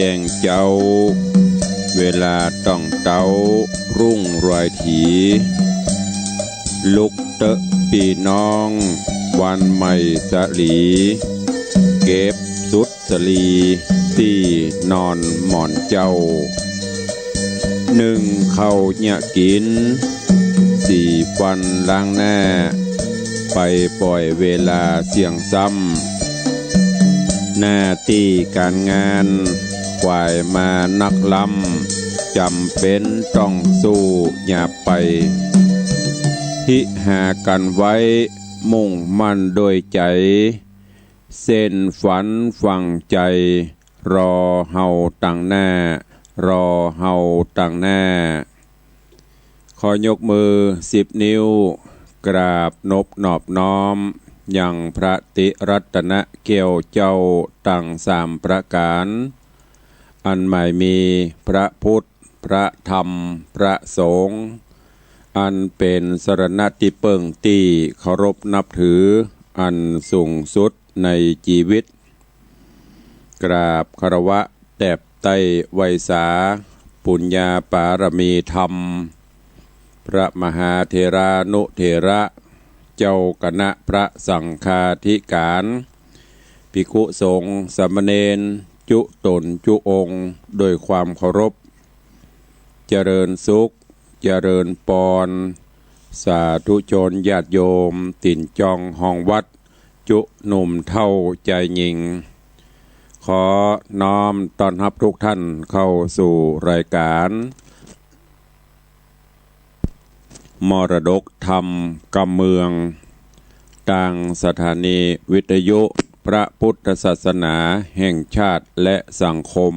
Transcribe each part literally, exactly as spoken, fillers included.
แจ้งเจ๊า เวลาต้องเต๊า รุ่งรวยถี ลุกเต๊อะปี้น้อง วันใหม่สะหลี เก็บสุดสะหลี ตี้นอนหมอนเจ๊า นึ่งข้าวเยียะกิ๋น สีฟันล้างหน้า ไปป่อยเวลาเสี้ยงซ้ำ หน้าตี้ก๋านงาน ขวายมานักล้ำ จ๋ำเป๋นต้องสู้ อย่าไป ฮิหากั๋นไว้ มุ่งมั่นโดยใจ๋ เส้นฝันฝังใจ๋ รอเฮาตังหน้า รอเฮาตังหน้า ขอยกมือสิบนิ้ว กราบนบนอบน้อม ยังพระติรัตนะแก้วเจ้าตังสามประก๋าน อันหมายมีพระพุทธ พระธรรม พระสงฆ์ อันเป๋นสรณะตี้เปิ้งตี้เคารพนับถือ อันสูงสุดในจีวิต กราบคารวะแตบไต้ไหว้สา ปุญญาปารมีธรรม พระมหาเถรานุเถระ เจ้าคณะพระสังฆาธิก๋าน ภิกขุสงฆ์สามเณร จุ๊ต๋นจุ๊องค์ โดยความเคารพ เจริญสุข เจริญปอน สาธุชนญาติโยม ตี๋นจองฮองวัด จุ๊หนุ่มเฒ่าจายญิง ขอน้อมต้อนฮับทุกท่านเข้าสู่รายก๋าน มรดกธรรมกำเมือง ตางสถานีวิทยุพระพุทธศาสนาแห่งชาติและสังคม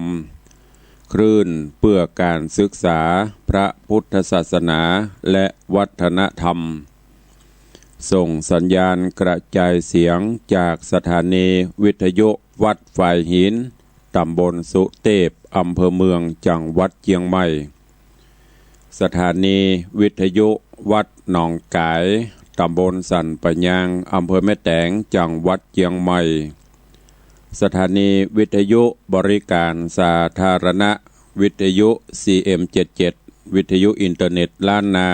คลื่นเพื่อการศึกษาพระพุทธศาสนาและวัฒนธรรม ส่งสัญญาณกระจายเสียงจากสถานีวิทยุวัดฝายหิน ต๋ำบลสุเตพ อำเภอเมือง จังหวัดเจียงใหม่ สถานีวิทยุวัดหนองก๋าย ต๋ำบลสันป่ายาง อำเภอแม่แตง จังหวัดเจียงใหม่ สถานีวิทยุบริก๋านสาธารณะ วิทยุ ซีเอ็มเจ็ดเจ็ด วิทยุอินเทอร์เน็ตล้านนา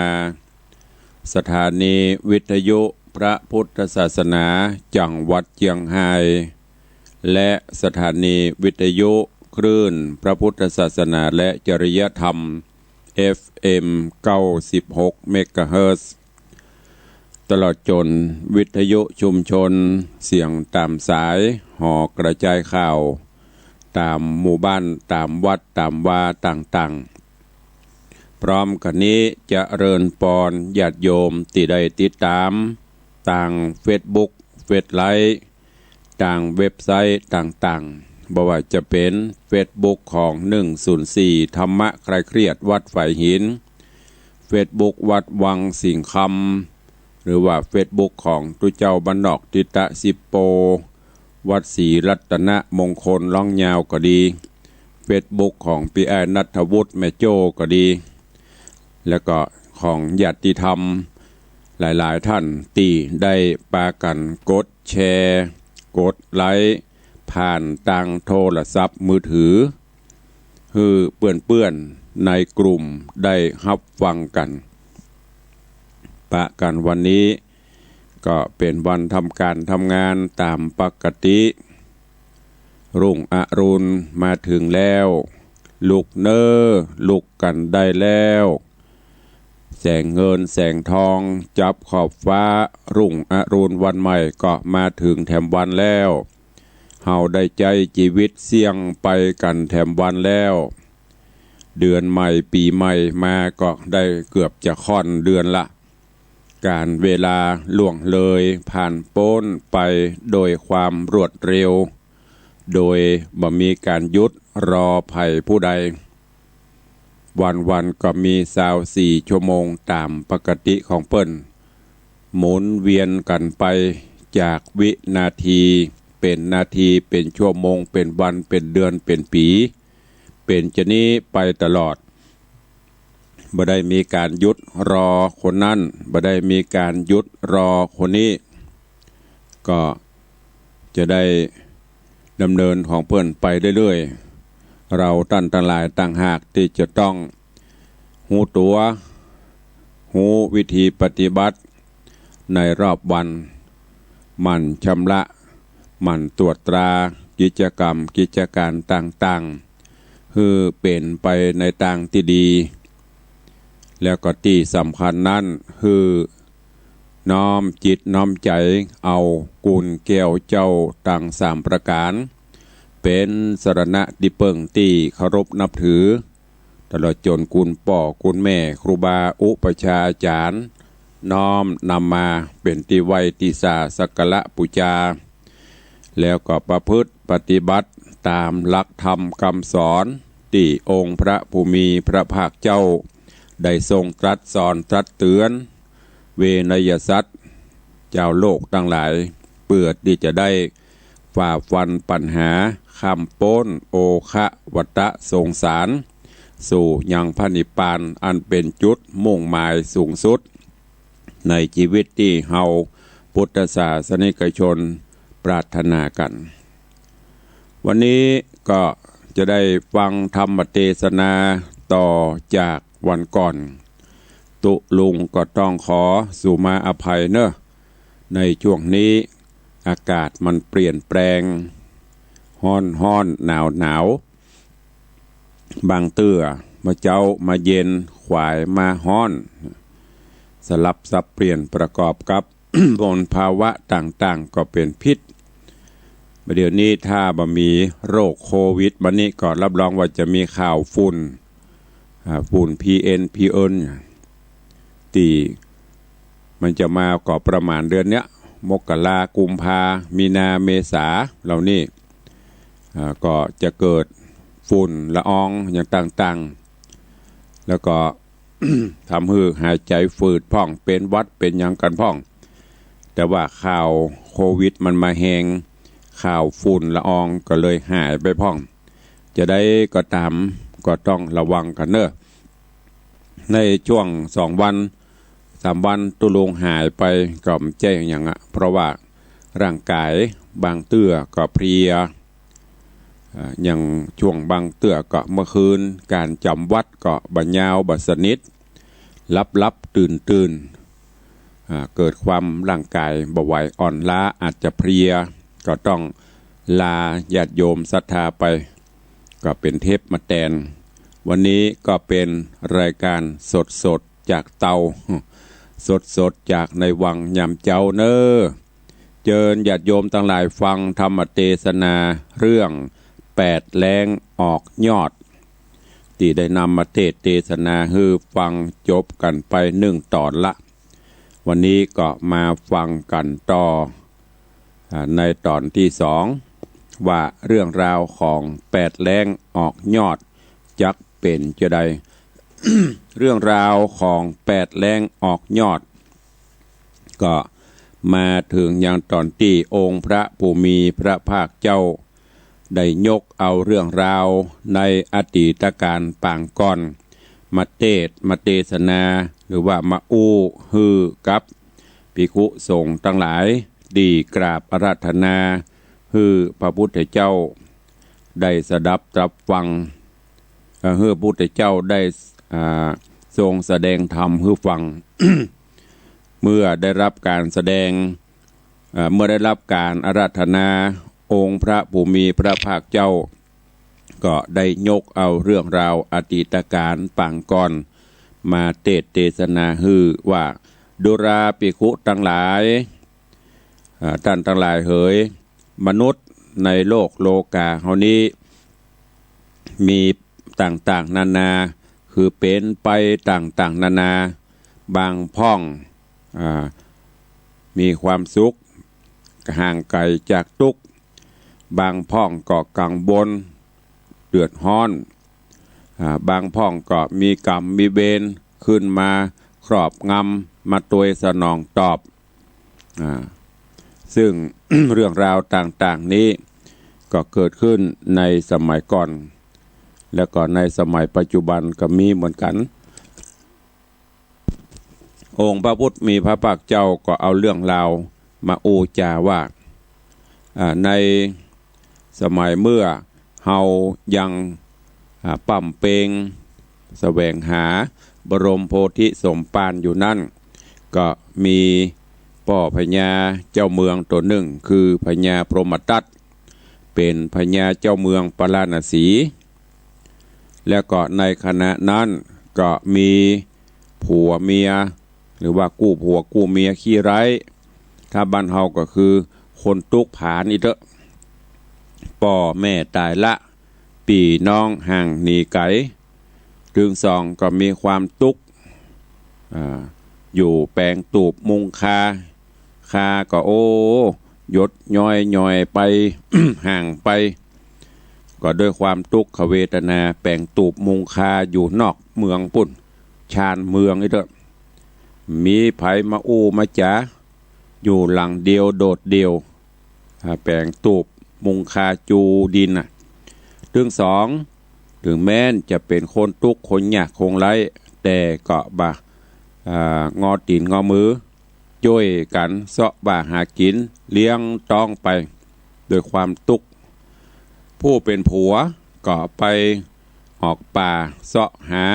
สถานีวิทยุพระพุทธศาสนา จังหวัดเจียงฮาย และสถานีวิทยุคลื่นพระพุทธศาสนาและจริยธรรม เอฟเอ็ม เก้าสิบหก เมกะเฮิรตซ์ ตลอดจ๋นวิทยุชุมชน เสียงต๋ามสาย หอกระจายข่าว ต๋ามหมู่บ้าน ต๋ามวัด ต๋ามวาต่างๆ พร้อมกั๋นนี้ เจริญปอนญาติโยมตี้ได้ติดต๋าม ตางเฟซบุ๊ก เฟซไลฟ์ ตางเว็บไซต์ต่างๆ บ่ว่าจะเป๋นเฟซบุ๊กของหนึ่งศูนย์สี่ ธรรมะคลายเครียดวัดฝายหิน เฟซบุ๊กวัดวังสิงห์คำ หรือว่าเฟซบุ๊กของตุ๊เจ้าบ้านนอกทิตะสิบโป วัดศรีรัตนมงคลล้องยาวก็ดี เฟซบุ๊กของปี้อ้ายณัฐวุฒิแม่โจ้ก็ดี แล้วก็ของญาติธรรมหลายๆ ท่านตี้ได้ปากั๋นกดแชร์ กดไลก์ ผ่านตางโทรศัพท์มือถือ หื้อเปื้อนๆ ในกลุ่มได้ฮับฟังกั๋น ปะกั๋นวันนี้ ก็เป๋นวันทำก๋านทำงานต๋ามปกติ รุ่งอรุณมาเถิงแล้ว ลุกเน่อ ลุกกั๋นได้แล้ว แสงเงินแสงทองจับขอบฟ้า รุ่งอรุณวันใหม่ก็มาเถิงแถมวันแล้ว เฮาได้ใจ๊จีวิตเสี้ยงไปกั๋นแถมวันแล้ว เดือนใหม่ปี๋ใหม่มาก็ได้เกือบจะค่อนเดือนละ ก๋าลเวลาล่วงเลยผ่านป๊นไปโดยความรวดเร็ว โดยบ่มีก๋านหยุดรอใผผู้ใด วันๆ ก็มีซาวสี่ชั่วโมงต๋ามปกติของเปิ้น หมุนเวียนกั๋นไปจากวินาทีเป๋นนาที เป๋นชั่วโมง เป๋นวัน เป๋นเดือน เป๋นปี๋ เป๋นจานี้ไปตลอด บ่ได้มีก๋านหยุดรอคนนั้น บ่ได้มีก๋านหยุดรอคนนี้ ก็จะได้ดำเนินของเปิ้นไปเรื่อยๆ เราต้านตังหลายต่างหากตี้จะต้องฮู้ตั๋ว ฮู้วิธีปฏิบัติในรอบวัน หมั่นชำระ หมั่นตรวจตรากิจกรรมกิจก๋านต่างๆ หื้อเป๋นไปในตางตี้ดี แล้วก็ตี้สำคัญนั้น หื้อน้อมจิตน้อมใจ๋เอาคุณแก้วเจ้าตังสามประก๋าน เป๋นสรณะตี้เปิ้งตี้เคารพนับถือ ตลอดจ๋นคุณป้อคุณแม่ครูบาอุปัชฌาย์อาจ๋ารย์ น้อมนำมาเป๋นตี้ไหว้ตี้สาสักการะปู๋จา แล้วก็ประพฤติปฏิบัติต๋ามหลักธรรมกำสอนตี้องค์พระผู้มีพระภาคเจ้าได้ทรงตรัสสอนตรัสเตื๋อน เวไนยสัตว์ จาวโลกตังหลาย เปื้อตี้จะได้ฝ่าฟันปัญหา ข้ามป๊นโอฆะวัฏฏะสงสาร สู่ยังพระนิพพานอันเป๋นจุดมุ่งหมายสูงสุด ในจีวิตตี้เฮาพุทธศาสนิกชนปรารถนากั๋น วันนี้ก็จะได้ฟังธรรมเตสนาต่อจากวันก่อน ตุ๊ลุงก็ต้องขอสุมาอภัยเน่อ ในช่วงนี้อากาศมันเปลี่ยนแปลง ฮ้อนๆ หนาวๆ บางเตื้อมาเจ๊ามาเย็น ขวายมาฮ้อน สลับสับเปลี่ยนประกอบกับ มลภาวะต่างๆ ก็เป๋นพิษ เดี๋ยวนี้ถ้าบ่มีโรคโควิดมานี่ก็รับรองว่าจะมีข่าวฝุ่น อ่า ฝุ่น พีเอ็น พีเอ็น ตี้มันจะมาก็ประมาณเดือนเนี้ย มกรา กุมภา มีนา เมษา เหล่านี้ อ่า ก็จะเกิดฝุ่นละอองอย่างต่างๆ แล้วก็ ทำหื้อหายใจ๋ฝืดพ่อง เป๋นหวัดเป๋นหยังกั๋นพ่อง แต่ว่าข่าวโควิดมันมาแฮง ข่าวฝุ่นละอองก็เลยหายไปพ่อง จะใดก็ต๋ามก็ต้องระวังกั๋นเน่อ ในช่วงสองวันสามวันตุ๊ลุงหายไปก็บ่ใจ้หยังอะ เพราะว่าร่างก๋ายบางเตื้อก็เพลีย อ่า อย่างช่วงบางเตื้อก็เมื่อคืน ก๋านจ๋ำวัดก็บ่ยาวบ่สนิท หลับๆ ตื่นๆ อ่า เกิดความร่างก๋ายบ่ไหว อ่อนล้า อาจจะเพลีย ก็ต้องลาญาติโยมศรัทธาไป ก็เป๋นเทปมาแตน วันนี้ก็เป๋นรายการสดๆ จากเตา สดๆ จากในวังยามเจ๊าเน่อ เจิญญาติโยมตังหลายฟังธรรมเตสนาเรื่องแปดแล้งออกยอด ตี้ได้นำมาเตสน์เตสนาหื้อฟังจบกั๋นไปนึ่งต๋อนละ วันนี้ก็มาฟังกั๋นต่อ อ่า ในต๋อนตี้สอง ว่าเรื่องราวของแปดแล้งออกยอดจักเป๋นจาใด เรื่องราวของแปดแล้งออกยอด ก็มาเถิงยังต๋อนตี้องค์พระผู้มีพระภาคเจ้า ได้ยกเอาเรื่องราวในอดีตกาลปางก่อน มาเตสน์มาเตสนา หรือว่ามาอู้หื้อกับภิกขุสงฆ์ตังหลาย ตี้กราบอาราธนาหื้อพระพุทธเจ้าได้สดับตรับฟัง เอ่อ หื้อพระพุทธเจ้าได้ อ่า ทรงแสดงธรรมหื้อฟัง เมื่อได้รับก๋านแสดง เอ่อ เมื่อได้รับก๋านอาราธนาองค์พระผู้มีพระภาคเจ้า ก็ได้ยกเอาเรื่องราวอดีตกาลปางก่อน มาเตสน์เตสนาหื้อว่า ดูราภิกขุตังหลาย อ่า ต้านตังหลายเหย มนุษย์ในโลกโลก๋าเฮานี้ มีต่างๆ นานา คือเป๋นไปต่างๆ นานา บางพ่อง อ่า มีความสุข ห่างไก๋จากตุ๊กข์ บางพ่องก็กังวล เดือดฮ้อน อ่า บางพ่องก็มีกรรมมีเวรขึ้นมาครอบงำ มาตวยสนองตอบ อ่า ซึ่ง เรื่องราวต่างๆ นี้ก็เกิดขึ้นในสมัยก่อน แล้วก็ในสมัยปัจจุบันก็มีเหมือนกั๋น องค์พระผู้มีพระภาคเจ้าก็เอาเรื่องราวมาอู้จ๋าว่า อ่า ในสมัยเมื่อเฮายัง อ่า ป้ำเปงแสวงหาบรมโพธิสมภารอยู่นั้น ก็มีป้อพญาเจ้าเมืองต๋นนึ่ง คือพญาพรหมทัต เป๋นพญาเจ้าเมืองปาราณสี แล้วก็ในขณะนั้นก็มีผัวเมีย หรือว่ากู้ผัวกู้เมียขี้ร้าย ถ้าบ้านเฮาก็คือคนตุ๊กผานอี้เต๊อะ ป้อแม่ต๋ายละ ปี้น้องห่างหนีไก๋ ตึงสองก็มีความตุ๊ก อ่า อยู่แป๋งตูบมุงคา คาก็โอ้ หยดย้อยหย่อยไป ห่างไป ก็ด้วยความตุ๊กขเวทนา แป๋งตูบมุงคาอยู่นอกเมืองปู้น ชานเมืองอี้เต๊อะ มีใผมาอู้มาจ๋า อยู่หลังเดียวโดดเดี่ยว อ่า แป๋งตูบมุงคาจูดินน่ะ ตึงสอง เถิงแม้นจะเป๋นคนตุ๊กคนยากคนไร้ แต่ก็บ่ อ่า งอตี๋นงอมือ จ้วยกั๋นเซาะบ่าหากิ๋น เลี้ยงต๊องไป ด้วยความตุ๊ก ผู้เป๋นผัวก็ไปออกป่าเซาะหา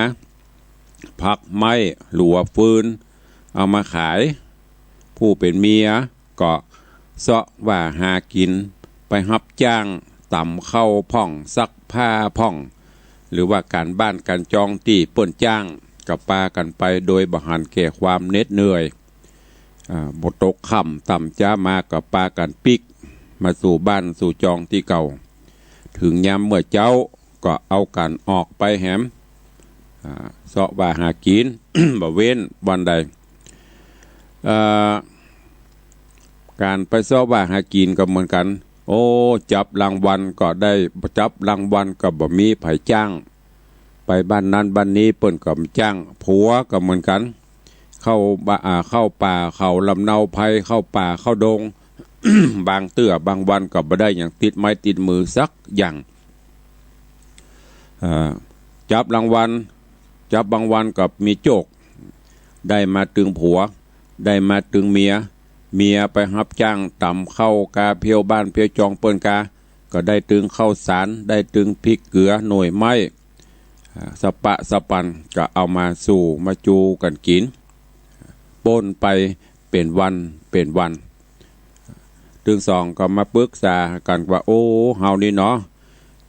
ผักไม้หลัวฟืน เอามาขาย ผู้เป๋นเมียก็เซาะบ่าหากิ๋น ไปฮับจ้างต๋ำข้าวพ่อง ซักผ้าพ่อง หรือว่าก๋านบ้านก๋านจองตี้เปิ้นจ้าง ก็ปากั๋นไปโดยบ่หันแก่ความเหน็ดเหนื่อย อ่า บ่ตกค่ำต่ำจ๊ามาก็ปากั๋นปิ๊กมาสู่บ้านสู่จองตี้เก่า เถิงยามเมื่อเจ๊าก็เอากั๋นออกไปแหม อ่า เซาะบ่าหากิ๋น บ่เว้นวันใด เอ่อ ก๋านไปเซาะบ่าหากิ๋นก็เหมือนกั๋น โอ้ จับรางวัลก็ได้ จับรางวัลก็บ่มีใผจ้าง ไปบ้านนั้นบ้านนี้เปิ้นก็บ่จ้าง ผัวก็เหมือนกั๋น เข้าบ่า อ่า เข้าป่าเขาลำเนาไพร เข้าป่าเข้าดง บางเตื้อบางวันก็บ่ได้หยังติดไม้ติดมือสักอย่าง อ่า จับรางวัล จับบางวันก็มีโจค ได้มาตึงผัว ได้มาตึงเมีย เมียไปฮับจ้างต๋ำข้าวก๋าเผียวบ้านเผียวจองเปิ้นก๋า ก็ได้ตึงข้าวสาร ได้ตึงพริกเกลือหน่วยไม้ อ่า สะปะสะปันก็เอามาสู่มาจูกั๋นกิ๋น ป้นไปเป๋นวันเป๋นวัน ตึงสองก็มาปึกษากั๋นว่า โอ้ เฮานี่เนาะ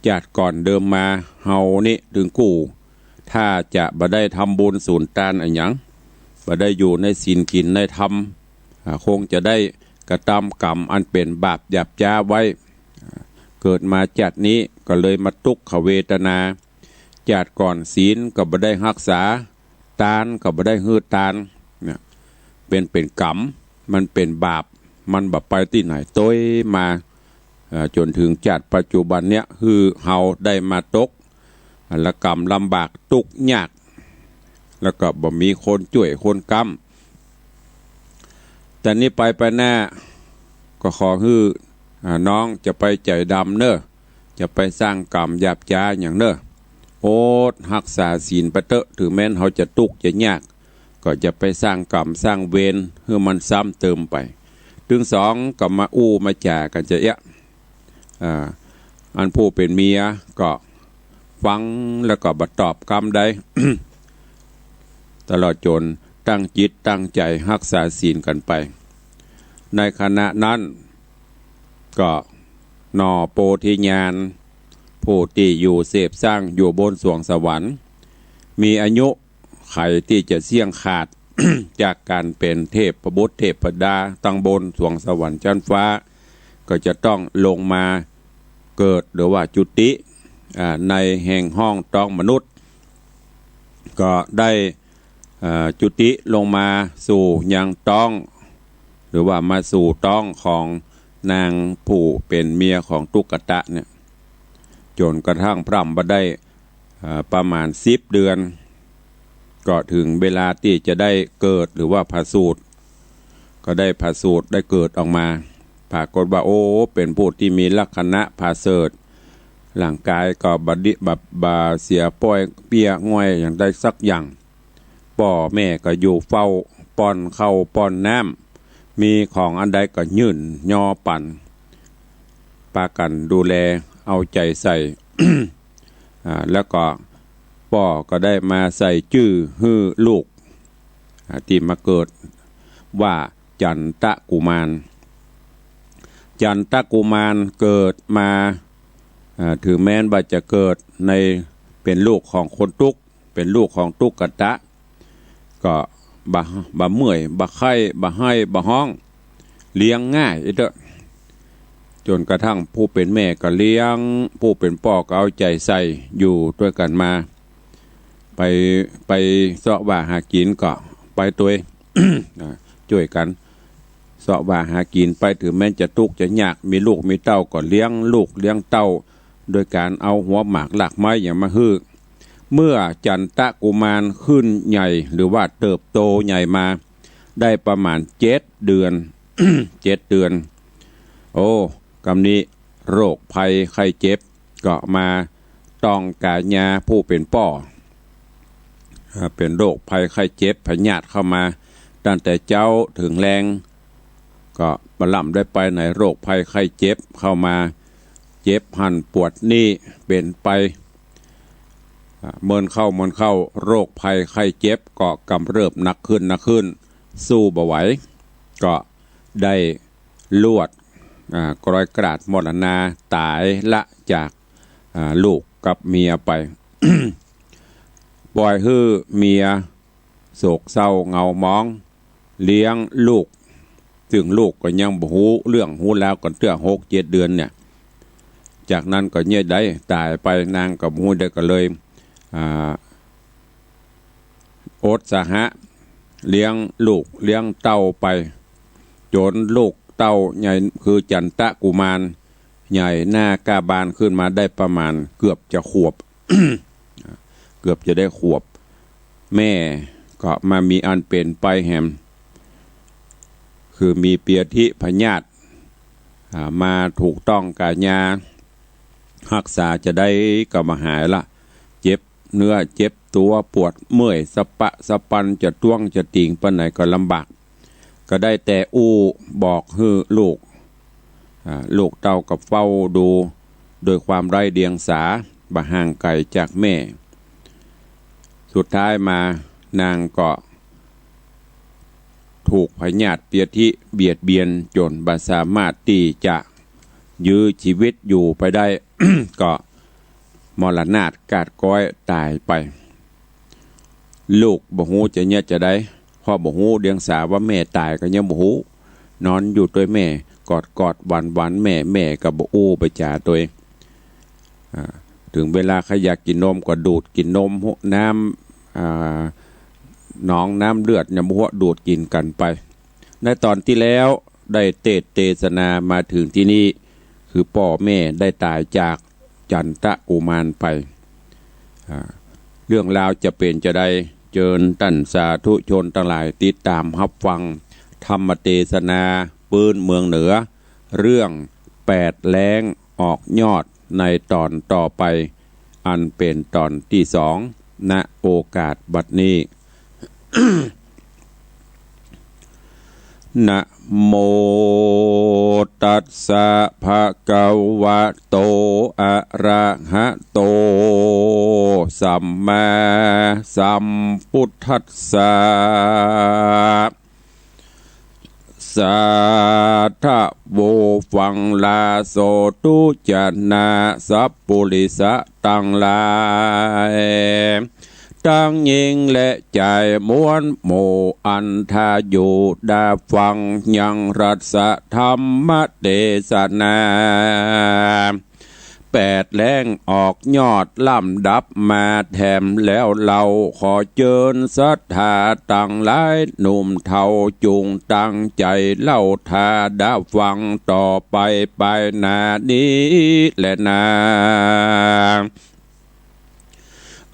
จาติก่อนเดิมมา เฮานี่ตึงกู้ ถ้าจะบ่ได้ทำบุญสูนตานอะหยัง บ่ได้อยู่ในศีลกิ๋นในธรรม อ่า คงจะได้กระตำกรรมอันเป๋นบาปหยาบจ๊าไว้ อ่า เกิดมาจาตินี้ก็เลยมาตุ๊กขเวทนา จาติก่อนศีลก็บ่ได้ฮักษา ตานก็บ่ได้หื้อตาน เนี่ย เป๋น เป๋นกรรม มันเป๋นบาป มันบ่ไปตี้ไหน ตวยมา เอ่อ จ๋นเถิงจาติปัจจุบันเนี่ย หื้อเฮาได้มาตก ละกรรมลำบากตุ๊กยาก แล้วก็บ่มีคนจ้วยคนก๊ำ แต่นี้ไปไปหน้า ก็ขอหื้อ อ่า น้องจะไปใจ๋ดำเน่อ จะไปสร้างกรรมหยาบจ๊าหยังเน่อ อดฮักษาศีลไปเต๊อะ เถิงแม้นเฮาจะตุ๊กจะยาก ก็จะไปสร้างกรรมสร้างเวรหื้อมันซ้ำเติมไป ตึงสองก็มาอู้มาจ๋ากั๋นจะเอี้ย อ่า อันผู้เป๋นเมียก็ฟังแล้วก็บ่ตอบกำใด ตลอดจ๋นตั้งจิตตั้งใจ๋ฮักษาศีลกั๋นไป ในขณะนั้นก็หน่อโพธิญาณ ผู้ตี้อยู่เสพสร้างอยู่บนสวงสวรรค์ มีอายุ ไขตี้จะเสี้ยงขาด จากก๋านเป๋นเทพบุตรเทพดาตังบนสวงสวรรค์จั๊นฟ้า ก็จะต้องลงมาเกิดหรือว่าจุติ อ่า ในแห่งห้องต๊องมนุษย์ ก็ได้ อ่า จุติลงมาสู่ยังต๊อง หรือว่ามาสู่ต๊องของนางผู้เป๋นเมียของตุ๊กตะเนี่ย จ๋นกระทั่งพร่ำบ่ได้ อ่า ประมาณสิบเดือน ก็เถิงเวลาตี้จะได้เกิดหรือว่าผะสูติ ก็ได้ผะสูติได้เกิดออกมา ปรากฏว่า โอ้ เป๋นผู้ตี้มีลักษณะผะเสริฐ ร่างก๋ายก็บ่ดิ บ่ บ่เสียป้อยเปี้ยง่อยหยังใดสักอย่าง ป้อแม่ก็อยู่เฝ้า ป้อนข้าวป้อนน้ำ มีของอันใดก็ยื่นยอปั๋น ปากั๋นดูแลเอาใจ๋ใส่ อ่า แล้วก็ป้อก็ได้มาใส่จื้อหื้อลูก อ่า ตี้มาเกิดว่าจันตกุมาร จันตกุมารเกิดมา อ่า เถิงแม้นว่าจะเกิดใน เป๋นลูกของคนตุ๊กข์ เป๋นลูกของตุ๊กตะ ก็บ่ บ่เมื่อย บ่ไข้ บ่ไห้ บ่ฮ้อง เลี้ยงง่ายอี้เต๊อะ จ๋นกระทั่งผู้เป๋นแม่ก็เลี้ยง ผู้เป๋นป้อก็เอาใจ๋ใส่อยู่ตวยกั๋นมา ไป ไปเซาะว่าหากิ๋นก็ไปตวย อ่า จ้วยกั๋นเซาะว่าหากิ๋นไป เถิงแม้นจะตุ๊กข์จะยาก มีลูกมีเต้าก็เลี้ยงลูกเลี้ยงเต้า โดยก๋านเอาหัวหมากรากไม้หยังมาหื้อ เมื่อจันตกุมารขึ้นใหญ่หรือว่าเติบโตใหญ่มาได้ประมาณเจ็ดเดือน เจ็ดเดือน โอ้ กำนี้โรคภัยไข้เจ็บก็มาต้องก๋ายาผู้เป๋นป้อ อ่า เป๋นโรคภัยไข้เจ็บพยาธิเข้ามาตั้งแต่เจ๊าเถิงแลง ก็บ่ล่ำได้ไปไหน โรคภัยไข้เจ็บเข้ามา เจ็บหั้นปวดนี่เป๋นไป อ่า เมินเข้าเมินเข้า โรคภัยไข้เจ็บก็กำเริบหนักขึ้นหนักขึ้น สู้บ่ไหว ก็ได้ลวด อ่า กรอยกราดมรณาต๋ายละจาก อ่า ลูกกับเมียไป ป่อยหื้อเมียโศกเศร้าเหงาหมอง เลี้ยงลูก ซึ่งลูกก็ยังบ่ฮู้เรื่องฮู้ราวกั๋นเตื้อ หกเจ็ดเดือนเนี่ย จากนั้นก็เยียะได้ต๋ายไป นางก็บ่ฮู้ได้ก็เลย อ่า อดสาหะ เลี้ยงลูกเลี้ยงเต้าไป จ๋นลูกเต้าใหญ่ คือจันตกุมาร ใหญ่หน้าก้าบานขึ้นมาได้ประมาณเกือบจะขวบ เกือบจะได้ขวบ แม่ก็มามีอันเป๋นไปแหม คือมีเปียธิพยาธิ อ่า มาถูกต้องก๋ายา ฮักษาจาใดก็บ่หายละ เจ็บเนื้อเจ็บตั๋ว ปวดเมื่อยสะปะสะปัน จะต้วงจะติ่งไปไหนก็ลำบาก ก็ได้แต่อู้บอกหื้อลูก อ่า ลูกเต้าก็เฝ้าดูโดยความไร้เดียงสา บ่ห่างไก๋จากแม่ สุดท้ายมานางก็ถูกพยาธิเปียธิเบียดเบียนจ๋นบ่สามารถตี้จะยื้อจีวิตอยู่ไปได้ ก็มรณาตกาดก๊อยต๋ายไป ลูกบ่ฮู้จะเยียะจาใด เพราะบ่ฮู้เดียงสาว่าแม่ต๋ายก็ยังบ่ฮู้ นอนอยู่ตวยแม่ กอดๆ หวานๆ แม่ แม่ก็บ่อู้บ่จ๋าตวย อ่า เถิงเวลาใค่อยากกิ๋นนมก็ดูดกิ๋นนม น้ำ อ่า หนองน้ำเลือดเนี่ย บ่ฮู้ดูดกิ๋นกั๋นไป ในต๋อนตี้แล้วได้เตสน์เตสนามาเถิงตี้นี่ คือป้อแม่ได้ต๋ายจากจันตกุมารไป อ่า เรื่องราวจะเป๋นจาใด เจิญต้านสาธุชนตังหลายติดต๋ามฮับฟังธรรมเตสนาปื๊นเมืองเหนือ เรื่องแปดแล้งออกยอดในต๋อนต่อไป อันเป๋นต๋อนตี้สอง ณ โอกาสบัดนี้ นะโมตัสสะภะคะวะโต อะระหะโต สัมมาสัมพุทธัสสะ สาธะ ฟังลาโสตุจนะสัพปุริสะตังหลาย ตังญิงและจายมวลหมู่อันทาอยู่ดาฟังยังรัสธรรมเตสนา แปดแล้งออกยอดลำดับมาแถมแล้วเล่า ขอเจิญศรัทธาตังหลายหนุ่มเฒ่าจุ่งตั้งใจ๋เล่าทาดาฟังต่อไปไปหน้านี้แลนา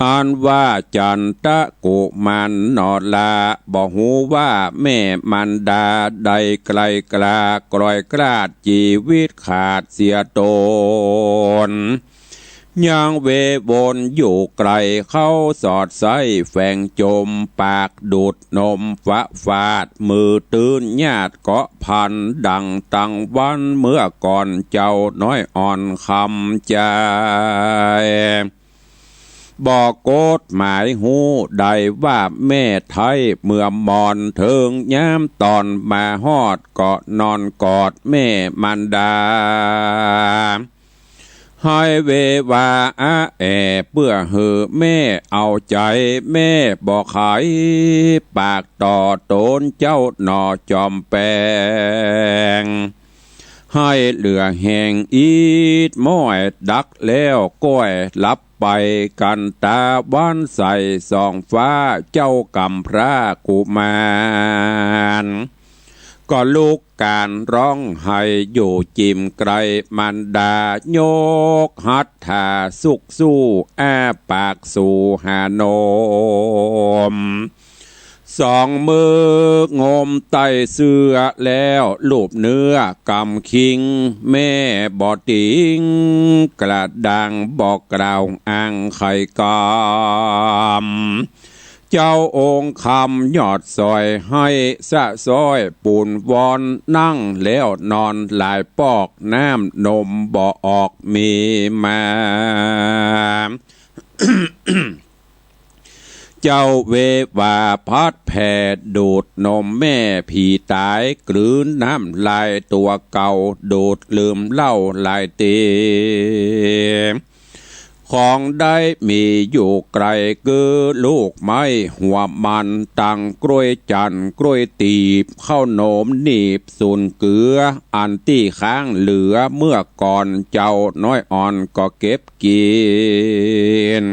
อันว่าจันตกุมารนอลา บ่ฮู้ว่าแม่มารดาได้ไกล่กล้ากรอยกราดจีวิตขาดเสียตน ยังเววนอยู่ไกล เข้าสอดใส้แฝงจม ปากดูดนมฟะฟาด มือตื้นญาติเกาะพัน ดังตังวันเมื่อก่อน เจ้าน้อยอ่อนคำใจ บ่กฎหมายฮู้ได้ว่าแม่ไท้เมือมอน เถิงยามต๋อนมาฮอดก็นอนกอดแม่มารดา ไห้เววาอะแอ เปื้อหื้อแม่เอาใจ๋ แม่บ่ไขปากต่อต๋นเจ้าหน่อจอมแปง ไห้เหลือแฮงอีดม้อย ดักแล้วก้อยหลับไปกั๋นต๋า วันใสส่องฟ้า เจ้ากำพร้ากุมาร ก็ลุกก๋านฮ้องไห้อยู่จิมไกล มารดายกหัตถาสุกสู้ อ้าปากสู่หานม สองมืองมใต้เสื้อแล้วลูบเนื้อกำคิง แม่บ่ติงกระด้าง บ่กล่าวอ้างใค่กำ เจ้าองค์คำยอดสอย ไห้สะซ้อยปูนวอน นั่งแล้วนอนหลายปอก น้ำนมบ่ออกมีมา เจ้าเววาพัดแผ่ ดูดนมแม่ผีต๋าย กลืนน้ำลายตั๋วเก่า ดูดลืมเหล้าหลายตี ของได้มีอยู่ไกล คือลูกไม้หัวมัน ตังกล้วยจันทร์กล้วยตีบ ข้าวหนมหนีบ สูนเกือ อันตี้ค้างเหลือเมื่อก่อน เจ้าน้อยอ่อนก็เก็บกิ๋น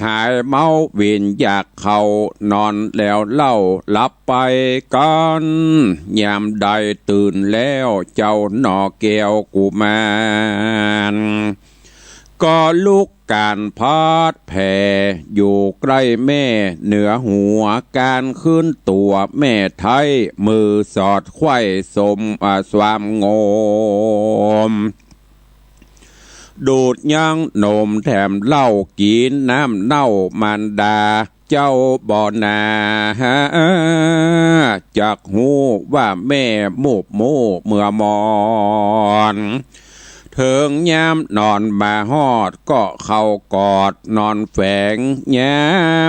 หายเมาวินอยากเข้านอนแล้วเล่า หลับไปกั๋น ยามใดตื่นแล้ว เจ้าหน่อแก้วกุมาร ก็ลุกก๋านพัดแผ่ อยู่ใกล้แม่เหนือหัว ก๋านคืนตั๋วแม่ไท้ มือสอดไขว้สม อ่า ความงม ดูดยั้งนมแถมเหล้า กิ๋นน้ำเน่ามารดา เจ้าบ่นา จักฮู้ว่าแม่มูบมู่เมือมอน เถิงยามนอนมาฮอด ก็เข้ากอดนอนแฝง ยา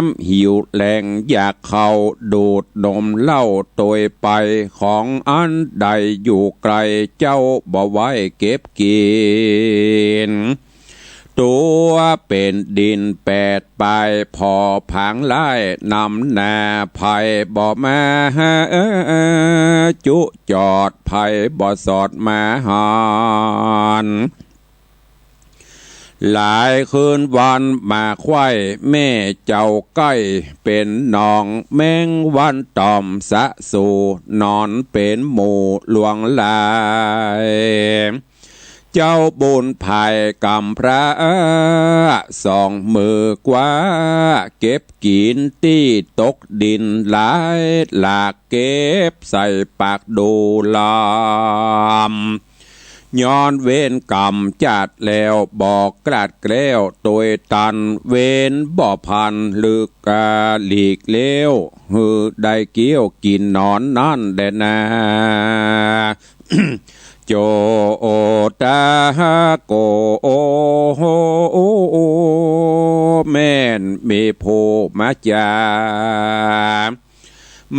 มหิวแลงอยากเข้า ดูดนมเหล้าตวยไป ของอันใดอยู่ไกล เจ้าบ่ไหว้เก็บกิ๋น ตั๋วเป๋นดินแปดปาย ผ่อผางไล่นำหน้า ใผบ่มาจุจอด ใผบ่สอดมาหัน หลายคืนวันมาไขว้ แม่เจ้าใก้เป๋นหนอง แมงวันตอมสะสู่ นอนเป๋นหมู่ลวงลาย เจ้าบุญภายกำพร้า สองมือคว้า เก็บกิ๋นตี้ตกดินหลายหลาก เก็บใส่ปากดูลำ ย้อนเวรกรรมจาติแล้ว บ่กล้าแคล้วตวยตัน เวรบ่พันลึก อ่า หลีกเลี้ยว หื้อได้เกี้ยวกิ๋นหนอนนั้นแลนา โจตาโก แม่นมีผู้มาจา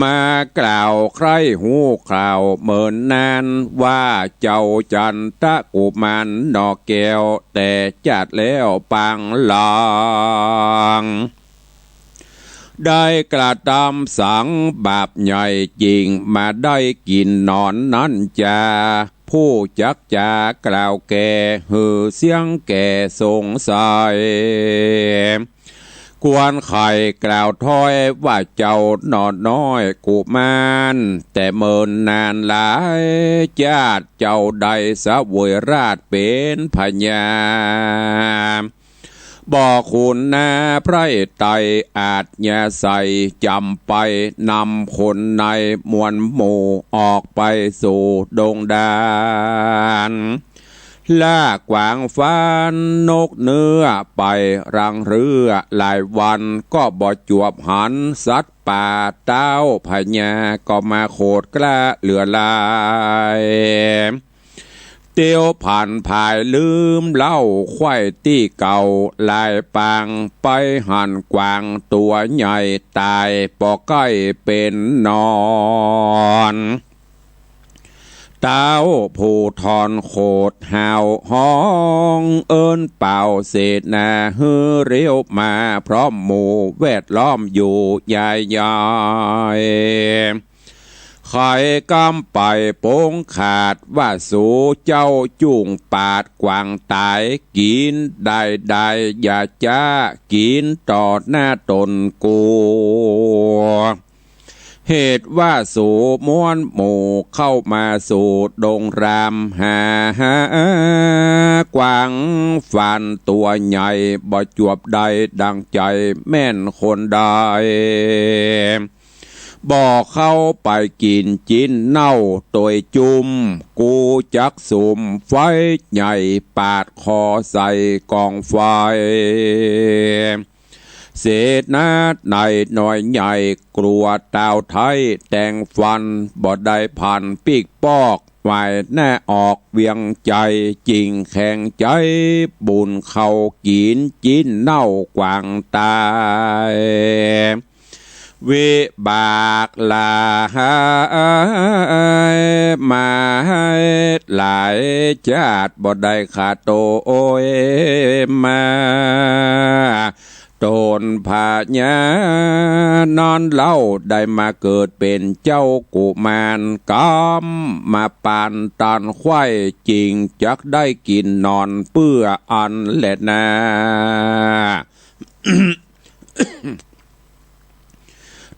มาก่าวใคร่ฮู้ข่าวเมินนาน ว่าเจ้าจันตะกุมารหน่อแก้ว แต่จาติแล้วปางหลัง ได้กระตำสังบาปใหญ่จริง มาได้กิ๋นหนอนนั้นจา ผู้จักจากล่าวแก่ หื้อเสี้ยงแก่สงสัย ควรไขล่กล่าวถ้อย ว่าเจ้าหน่อน้อยกุมาร แต่เมินนานหลายจาติ เจ้าได้เสวยราชย์เป๋นพญา บ่ขุนนาไพร่ไตร่ อาชญาไสยจ๋ำไป นำคนในมวลหมู่ ออกไปสู่ดงดาร ล่ากวางฟานนกเนื้อ ไปรังเรือหลายวัน ก็บ่จวบหันสัตว์ป่า เต๊าพญาก็มาโขดกล้าเหลือหลาย เตียวผันผายลืมเล่า ใค่ตี้เก่าหลายปาง ไปหันกวางตั๋วใหญ่ต๋าย บ่ใก้เป๋นนอน เต๊าผู้ทอนโขดห่าวฮ้อง เอิ้นเป่าเสนา หื้อเร็วมา พร้อมหมู่แวดล้อมอยู่ยายยาย ใค่กำไปปงขาด ว่าสูเจ้าจุ่งปาดกวางต๋าย กิ๋นได้ได้อย่าจ๊า กิ๋นต่อหน้าต๋นกู เหตุว่าสูม้วนหมู่เข้ามาสู่ดงราม หา หากวางฝานตั๋วใหญ่ บ่จวบได้ดังใจ๋แม่นคนใด บ่เข้าไปกิ๋นจิ๊นเน่าตวยจุ่ม กูจักสุมไฟใหญ่ปาดคอใส่ก๋องไฟ เสนาในน้อยใหญ่กลัวตาวไท้แตงฟัน บ่ได้ผันปิ๊กปอก หวายหน้าออกเวียงใจ๋ จิ่งแข็งใจ๋บุญเข้ากิ๋นจิ๊นเน่ากวางต๋าย วิบากหลายมาหลายจ๊าด บ่ได้ขาดโตยมา ต๋นพญานั้นเล่าได้มาเกิดเป๋นเจ้ากุมาร กำมาปานตานไขว้ จิ่งจักได้กิ๋นนอนเปื้ออั้นแลนา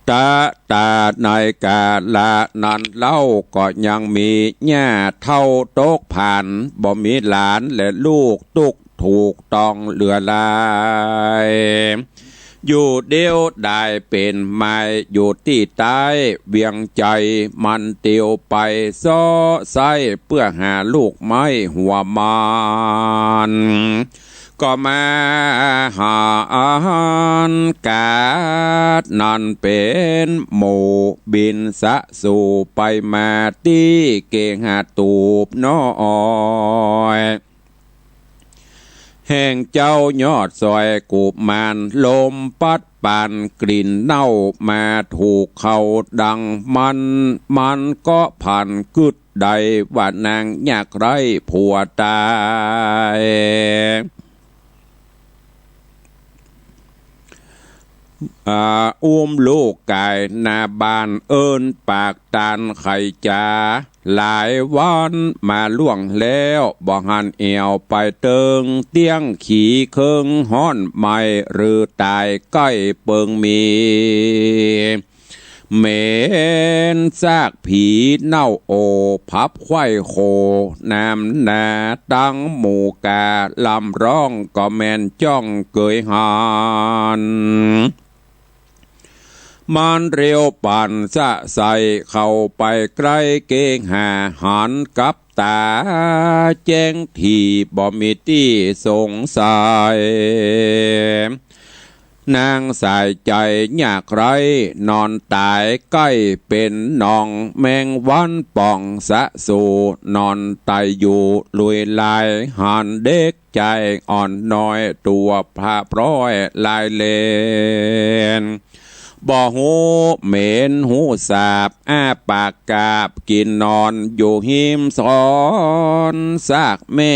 ตะตาในกาละนั้นเล่า ก็ยังมีหญ้าเฒ่าตกผาน บ่มีหลานและลูกตุ๊กถูกต้องเหลือหลาย อยู่เดียวดายเป๋นไม้ อยู่ตี้ใต้เวียงใจ๋ มันเตียวไปเซาะไส้ เปื้อหาลูกไม้หัวมัน ก็มาหาอันกาดนั้นเป๋นหมู่บินสะสู่ไปมาตี้เกหาตูบน้อย แห่งเจ้ายอดซอยกุมาร ลมปั๊ดปานกลิ่นเน่ามาถูกเข้าดังมัน มันก็ผันกึ๊ด ได้ว่านางยากไร้ผัวต๋าย อ่า อุ้มลูกก๋ายหน้าบ้าน เอิ้นปากตานไขจ๋า หลายวันมาล่วงแล้ว บ่หันแอ่วไปเติง เตี้ยงขีเคิงฮ้อนไหม้ หรือต๋ายใก้เปิงมี เหม็นซากผีเน่าโอ ผับไขว้โข น้ำหนาตังหมู่ก๋า ลำร้องก็แม่นจ้องเกยหัน มันเร็วปานสะใส เข้าไปใก้เกหา หันกับต๋าแจ้งถี่ บ่มีตี้สงสัย นางสายใจ๋ยากไร้นอนต๋ายใก้ เป๋นหนองแมงวันป่องสะสู่ นอนไตอยู่ลุยลาย หันเด็ก จายอ่อนน้อย ตั๋วผะพร้อยลายเลน บ่ฮู้เหม็นฮู้สาบ อ้าปากกาบกิ๋นนอนอยู่ฮิมซอน ซากแม่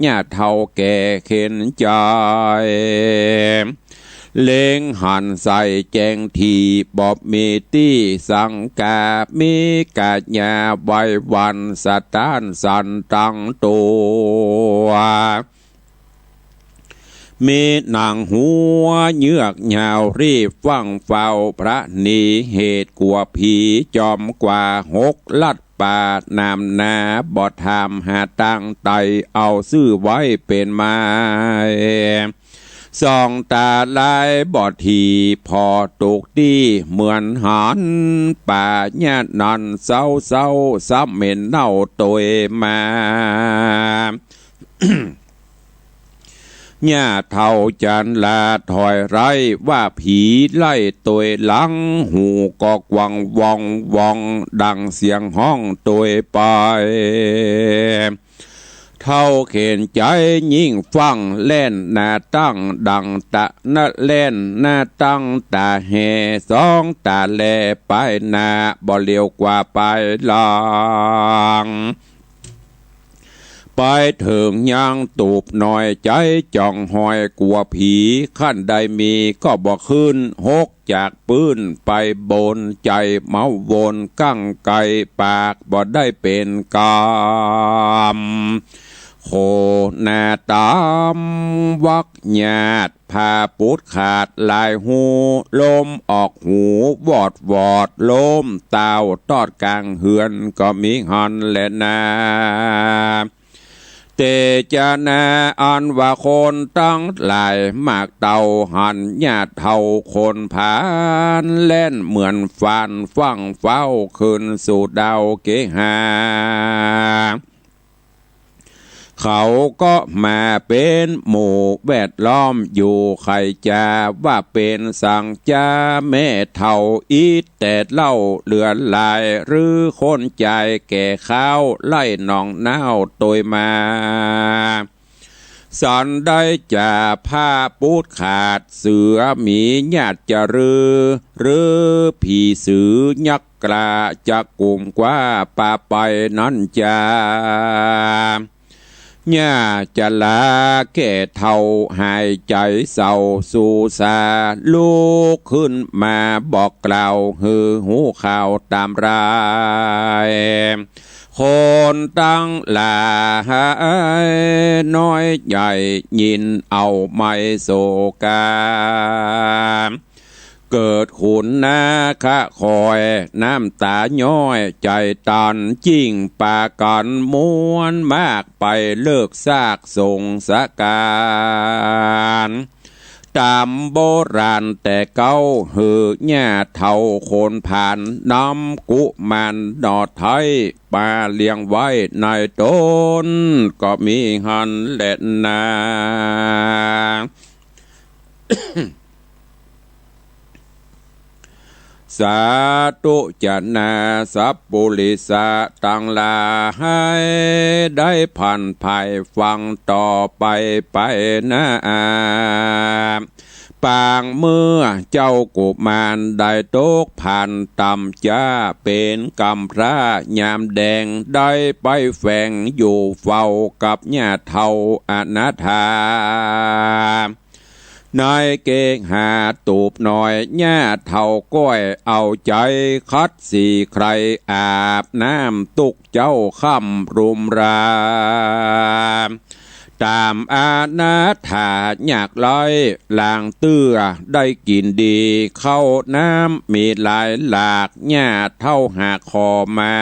ย่าเฒ่าแก่เข็ญใจ๋ เล็งหันใส่แจ้งถี่ บ่มีตี้สังกา มีกาญาไหว้หวั่นสะต้านสั่นตังตั๋ว มีหนังหัวเยือกยาวรีบฟั่งเฝ้าพระหนี เหตุกั๋วผีจอมกว่าหกลัดป่า น้ำหนาบ่ถามหาตางไต เอาซื่อไว้เป๋นไม้ ส่องต๋าลายบ่ถี่ ผ่อตกตี้เหมือนหัน ป่าญาตินั้นเศร้าๆ ซ้ำเหม็นเน่าตวยมา ย่าเฒ่าจันลาถอยไร้ ว่าผีไล่ตวยหลัง หูก็กวังวองวอง ดังเสียงฮ้องตวยไป เฒ่าเข็ญใจ๋ยิ่งฟั่ง แล่นหน้าตั้งดั่งตะนะ แล่นหน้าตั้งต๋าแห สองต๋าแลไปหน้า บ่เหลียวกว่าไปหลัง ไปเถิงยังตูบน้อย ใจ๋จ่องหอยกั๋วผี คันใดมีก็บ่ขึ้น หกจากปื้นไปบน ใจ๋เมาวนกั้งไก ปากบ่ได้เป๋นกำ โขหน้าต๋ามวักญาติ ผ้าปูดขาดหลายฮู ลมออกหูวอดวอด ลมตาวตอดก๋างเฮือน ก็มีหั้นแลนา เตจนาอันว่าคนตังหลาย มากเต้าหันญาติเฒ่าคนพาล แล่นเหมือนฟานฟั่งเฟ้า ขึ้นสู่ดาวเกหา เขาก็มาเป๋นหมู่แวดล้อมอยู่ ใค่จาว่าเป๋นสังจา แม่เฒ่าอิดแต่เล่าเหลือหลาย หรือคนจายแก่ข้าว ไล่หนองน้าวตวยมา สันได้จ่าผ้าปูดขาด เสือหมีญาติจะรือ หรือผีสือยักษ์กล้า จะกุ่มกว้าปาไปนั้นจา ญาติจะลาแก่เฒ่า หายใจ๋เศร้าสู่สา ลุกขึ้นมาบอกกล่าว หื้อฮู้ข่าวต๋ามราย คนตังหลายน้อยใหญ่ ยินเอาไม่โศกา เกิดขุนนาคะคอย น้ำต๋าย้อยใจ๋ตัน จิ่งปากั๋นม้วนมาก ไปเลิกซากสงสก๋าน ต๋ามโบราณแต่เก๊า หื้อญาติเฒ่าคนพาล นำกุมารหน่อไท้ มาเลี้ยงไว้ในต๋น ก็มีหั้นแลนา สาธุจะนา สัพปุริสะตังหลาย ได้ผันไผ่ฟังต่อไปไปนา ปางเมื่อเจ้ากุมารได้ตกพรานต่ำจ๊า เป๋นกำพร้ายามแดง ได้ไปแฝงอยู่เฝ้ากับญาติเฒ่าอนาถา ในเกหาตูบน้อย ญาติเฒ่าก้อยเอาใจ๋ ขัดสีใคร่อาบน้ำตุ๊กเจ๊าค่ำรุมรา ต๋ามอนาถายากไร้ ลางเตื้อได้กิ๋นดี ข้าวน้ำมีหลายหลาก ญาติเฒ่าหากขอมา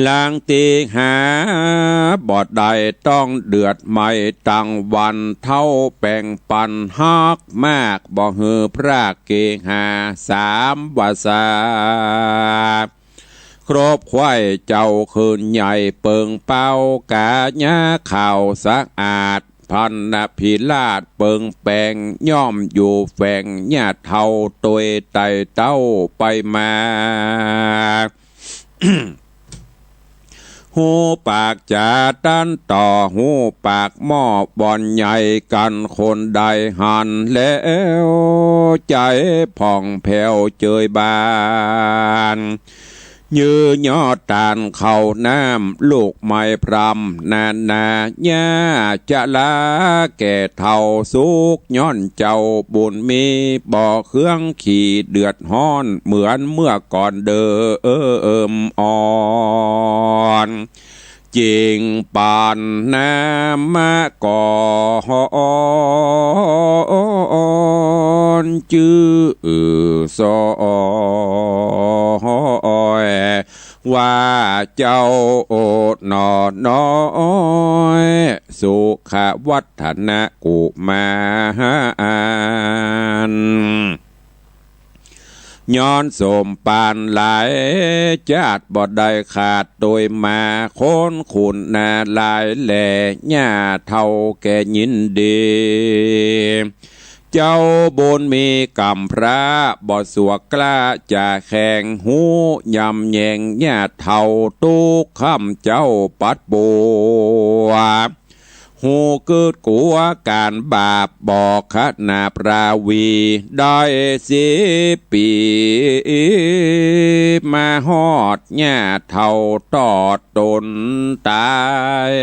ลางตี้หาบ่ได้ ต้องเดือดไหม้ตังวัน เฒ่าแป่งปันฮักมาก บ่หื้อพรากเกหาสามวาสา ครบไขว้เจ้าคืนใหญ่เปิงเป้า ก๋ายาขาวสะอาด พันนพิราชเปิงแป๋ง ย่อมอยู่แฝงญาติเฒ่าตวยไต่เต้าไปมา ฮู้ปากจ๋าตันต่อ ฮู้ปากหม้อบ่อนใหญ่กั๋น คนใดหันแล้วใจ๋ผ่องแผ้วเจยบาน ยื้อยอดตานข้าวน้ำ ลูกไม้พร่ำนานา ญาติจะลาแก่เฒ่าสุข ย้อนเจ้าบุญมี บ่เคืองขี้เดือดฮ้อน เหมือนเมื่อก่อนเดิมอ่อน จิ่งปันนามะก่อนจื้อสอย ว่าเจ้าหน่อน้อย สุขวัฒนกุมาร ย้อนสมปานหลายจ๊าดบ่ได้ขาด ตวยมาคนขุนนารายณ์แล ญาติเฒ่าแก่ยินดี เจ้าบุญมีกำพร้า บ่สะดวกกล้าจะแข่ง ฮู้ยำแยงญาติเฒ่า ตุ๊กค่ำเจ้าปัดปัว ฮู้กึ๊ดกั๋วก๋านบาป บ่ขนาบราวี ได้สิบปี๋ มาฮอดญาติเฒ่าตอดต๋นต๋าย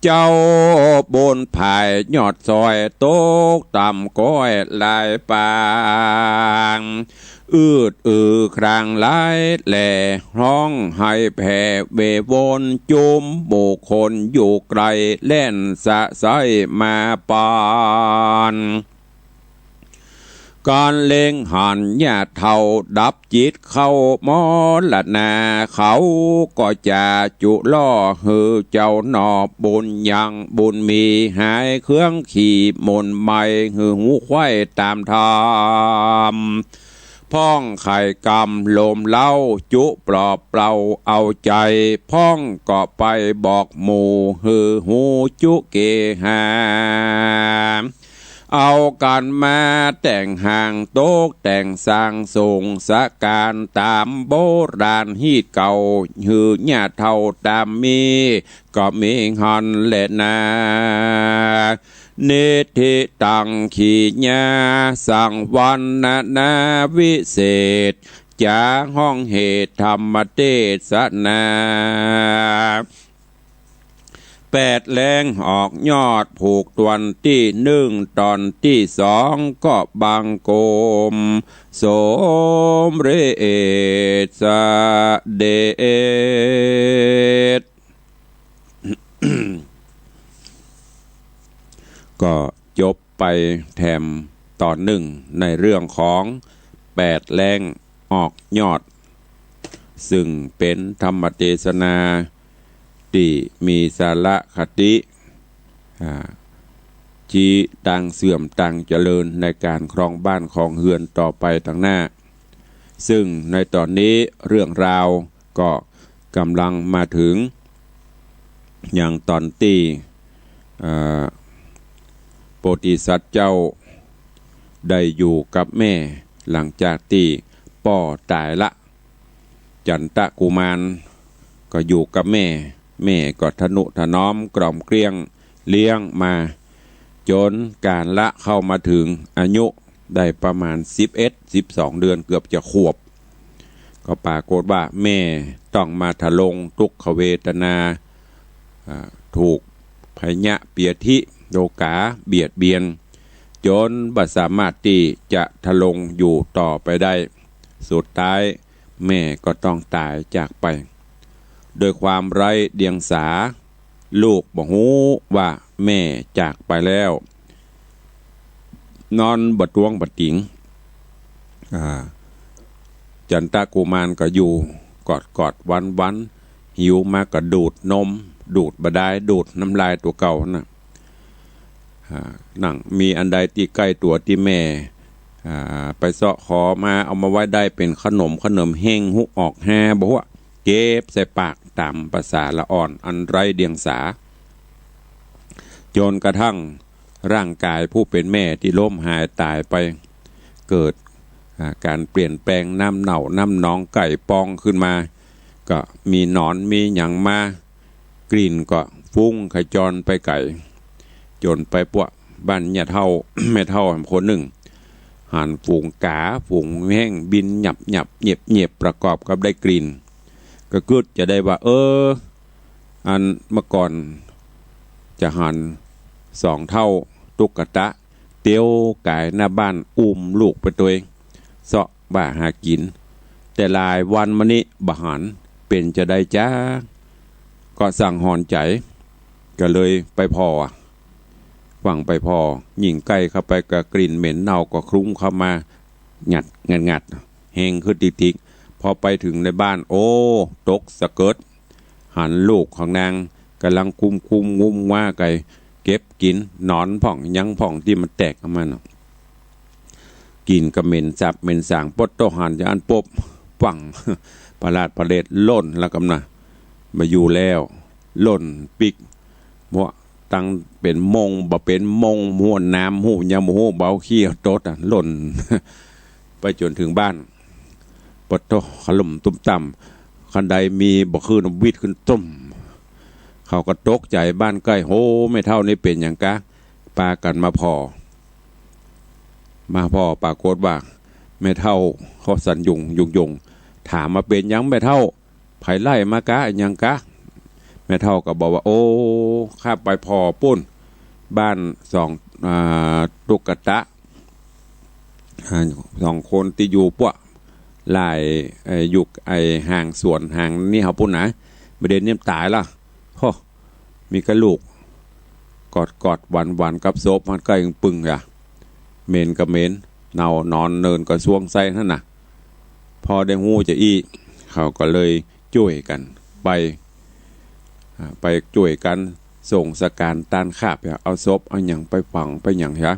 เจ้าบุญผายยอดซอย ตกต่ำก้อยหลายปาง อืดอือครางหลาย แหล่ฮ้องไห้แผ่เววน จุมหมู่คนอยู่ไกล แล่นสะใส้มาปาน ก๋านเล็งหันญาติเฒ่า ดับจิตเข้ามรณา เขาก็จะจุล่อ หื้อเจ้าหน่อบุญยังบุญมี หายเครื่องขีมนต์ใหม่ หื้อฮู้ไขว้ต๋ามธรรม พ่องไขกรรมลมเล้า จุปลอบเปล่าเอาใจ๋ พ่องก็ไปบอกหมู่ หื้อฮู้จุเกหา เอากั๋นมาแต่งห้าง ตกแต่งสร้างสงฆ์ สะก๋านต๋ามโบราณฮีตเก่า หื้อญาติเฒ่าต๋ามมี ก็มีหั้นแหละนา นิทธิตัง ขีญา สังวรรณนาวิเศษ จ๋าฮ้องเหตุธรรมเตสนา แปดแล้งออกยอด ผูกต๋อนตี้นึ่ง ต๋อนตี้สองก็บังคม สมเร็จเสด็จ ก็จบไปแถมต๋อนนึ่ง ในเรื่องของแปดแล้งออกยอด ซึ่งเป๋นธรรมเตสนา ตี้มีสาระคติ อ่า จี๊ตางเสื่อมตางเจริญในก๋านครองบ้านครองเฮือนต่อไปตางหน้า ซึ่งในต๋อนนี้เรื่องราวก็ก่ำลังมาเถิง ยังต๋อนตี้ อ่า โพธิสัตว์เจ้าได้อยู่กับแม่ หลังจากตี้ป้อต๋ายละ จันตะกุมารก็อยู่กับแม่ แม่ก็ทะนุถนอมกล่อมเกลี้ยงเลี้ยงมา จ๋นกาละเข้ามาเถิงอายุได้ประมาณสิบเอ็ด สิบสองเดือน เกือบจะขวบ ก็ปรากฏว่าแม่ต้องมาทะลงทุกขเวทนา อ่า ถูกพยาธิโรคาเบียดเบียน จ๋นบ่สามารถตี้จะทะลงอยู่ต่อไปได้ สุดท้ายแม่ก็ต้องต๋ายจากไป ด้วยความไร้เดียงสา ลูกบ่ฮู้ว่าแม่จากไปแล้ว นอนบ่ตวงบ่ติง อ่า จันตะกุมารก็อยู่กอดๆ วันๆ หิวมาก็ดูดนม ดูดบ่ดาย ดูดน้ำลายตั๋วเก่าหั้นน่ะ อ่า นั่งมีอันใดตี้ใก้ตั๋วตี้แม่ อ่า ไปเซาะขอมา เอามาไว้ได้เป๋นขนม ขนมแห้ง หุออกฮาบ่ฮู้ เก็บใส่ปากต๋ามประสาละอ่อนอันไร้เดียงสา จ๋นกระทั่งร่างก๋ายผู้เป๋นแม่ตี้ล้มหายต๋ายไป เกิด อ่า ก๋านเปลี่ยนแปลง น้ำเน่าน้ำหนองไก่ปองขึ้นมา ก็มีหนอนมีหยังมา กลิ่นก็ฟุ้งขจรไปไก๋ จ๋นไปปะบ้านญาติเฒ่า แม่เฒ่าคนนึ่ง หันฝูงก๋า ฝูงแห้งบินหยับหยับเหยียบเหยียบ ประกอบกับได้กลิ่น ก็กึ๊ดจะได้ว่า เออ อันเมื่อก่อนจะหันสองเฒ่าตุ๊กตะ เตียวก๋ายหน้าบ้าน อุ้มลูกไปตวย เซาะบ่าหากิ๋น แต่หลายวันมานี้บ่หัน เป๋นจาใดจ๊ะ ก็สังหรณ์ใจ๋ ก็เลยไปผ่อ ฟั่งไปผ่อ ยิ่งใก้เข้าไปก็กลิ่นเหม็นเน่าก็คลุ้งเข้ามา งัดงัดงัด แฮงขึ้นติ๊กๆ พอไปเถิงในบ้าน โอ้ ตกสะเกิด หันลูกของนางก่ำลังกุ้มๆ งุ้มว้าไก่ เก็บกิ๋นหนอนพ่องหยังพ่องตี้มันแตกออกมาน่ะ กลิ่นก็เหม็นสาบเหม็นสาง ป๊ดโต้ หันจาอั้นปุ๊บ ฟั่ง ผลาดผลาดล่นละกำน่ะ บ่อยู่แล้ว ล่นปิ๊ก มัว ตังเป๋นโมงบ่เป๋นโมง ห้วยน้ำ ฮู้ยังบ่ฮู้ บ่าขี้ตดอะ ล่น ไปจ๋นเถิงบ้าน ปะโธ่ ขะลุ่มตุ้มตั้ม คันใดมีบ่าขึ้น วิดขึ้นตุ้ม เขาก็ตกใจ๋ บ้านใก้ โห แม่เฒ่านี่เป๋นหยังกะ ปากั๋นมาผ่อ มาผ่อ ปรากฏว่า แม่เฒ่าเขาสันยุงยุงยุง ถามว่า เป๋นหยังแม่เฒ่า ใผไล่มากะ หยังกะ แม่เฒ่าก็บอกว่า โอ้ ข้าไปผ่อปู๊น บ้านสอง อ่า ตุ๊กตา อ่า สองคนตี้อยู่ปั้ว หลาย เอ่อ อยู่ไอ้ห่างสวนห่างนี่เฮาปู๊นนะ บ่าเดี่ยวนี้ต๋ายละ โฮ มีกะลูก กอดๆ หวานๆ กับศพ มันก็ยังปึงอะ เหม็นก็เหม็น เน่าหนอนเนินก็ซวงไส้หั้นน่ะ พอได้ฮู้จาอี้ เขาก็เลยจ้วยกั๋นไป อ่า ไปจ้วยกั๋นส่งสการต้านคาบ เอาศพเอาหยังไปฝังไปหยังเหีย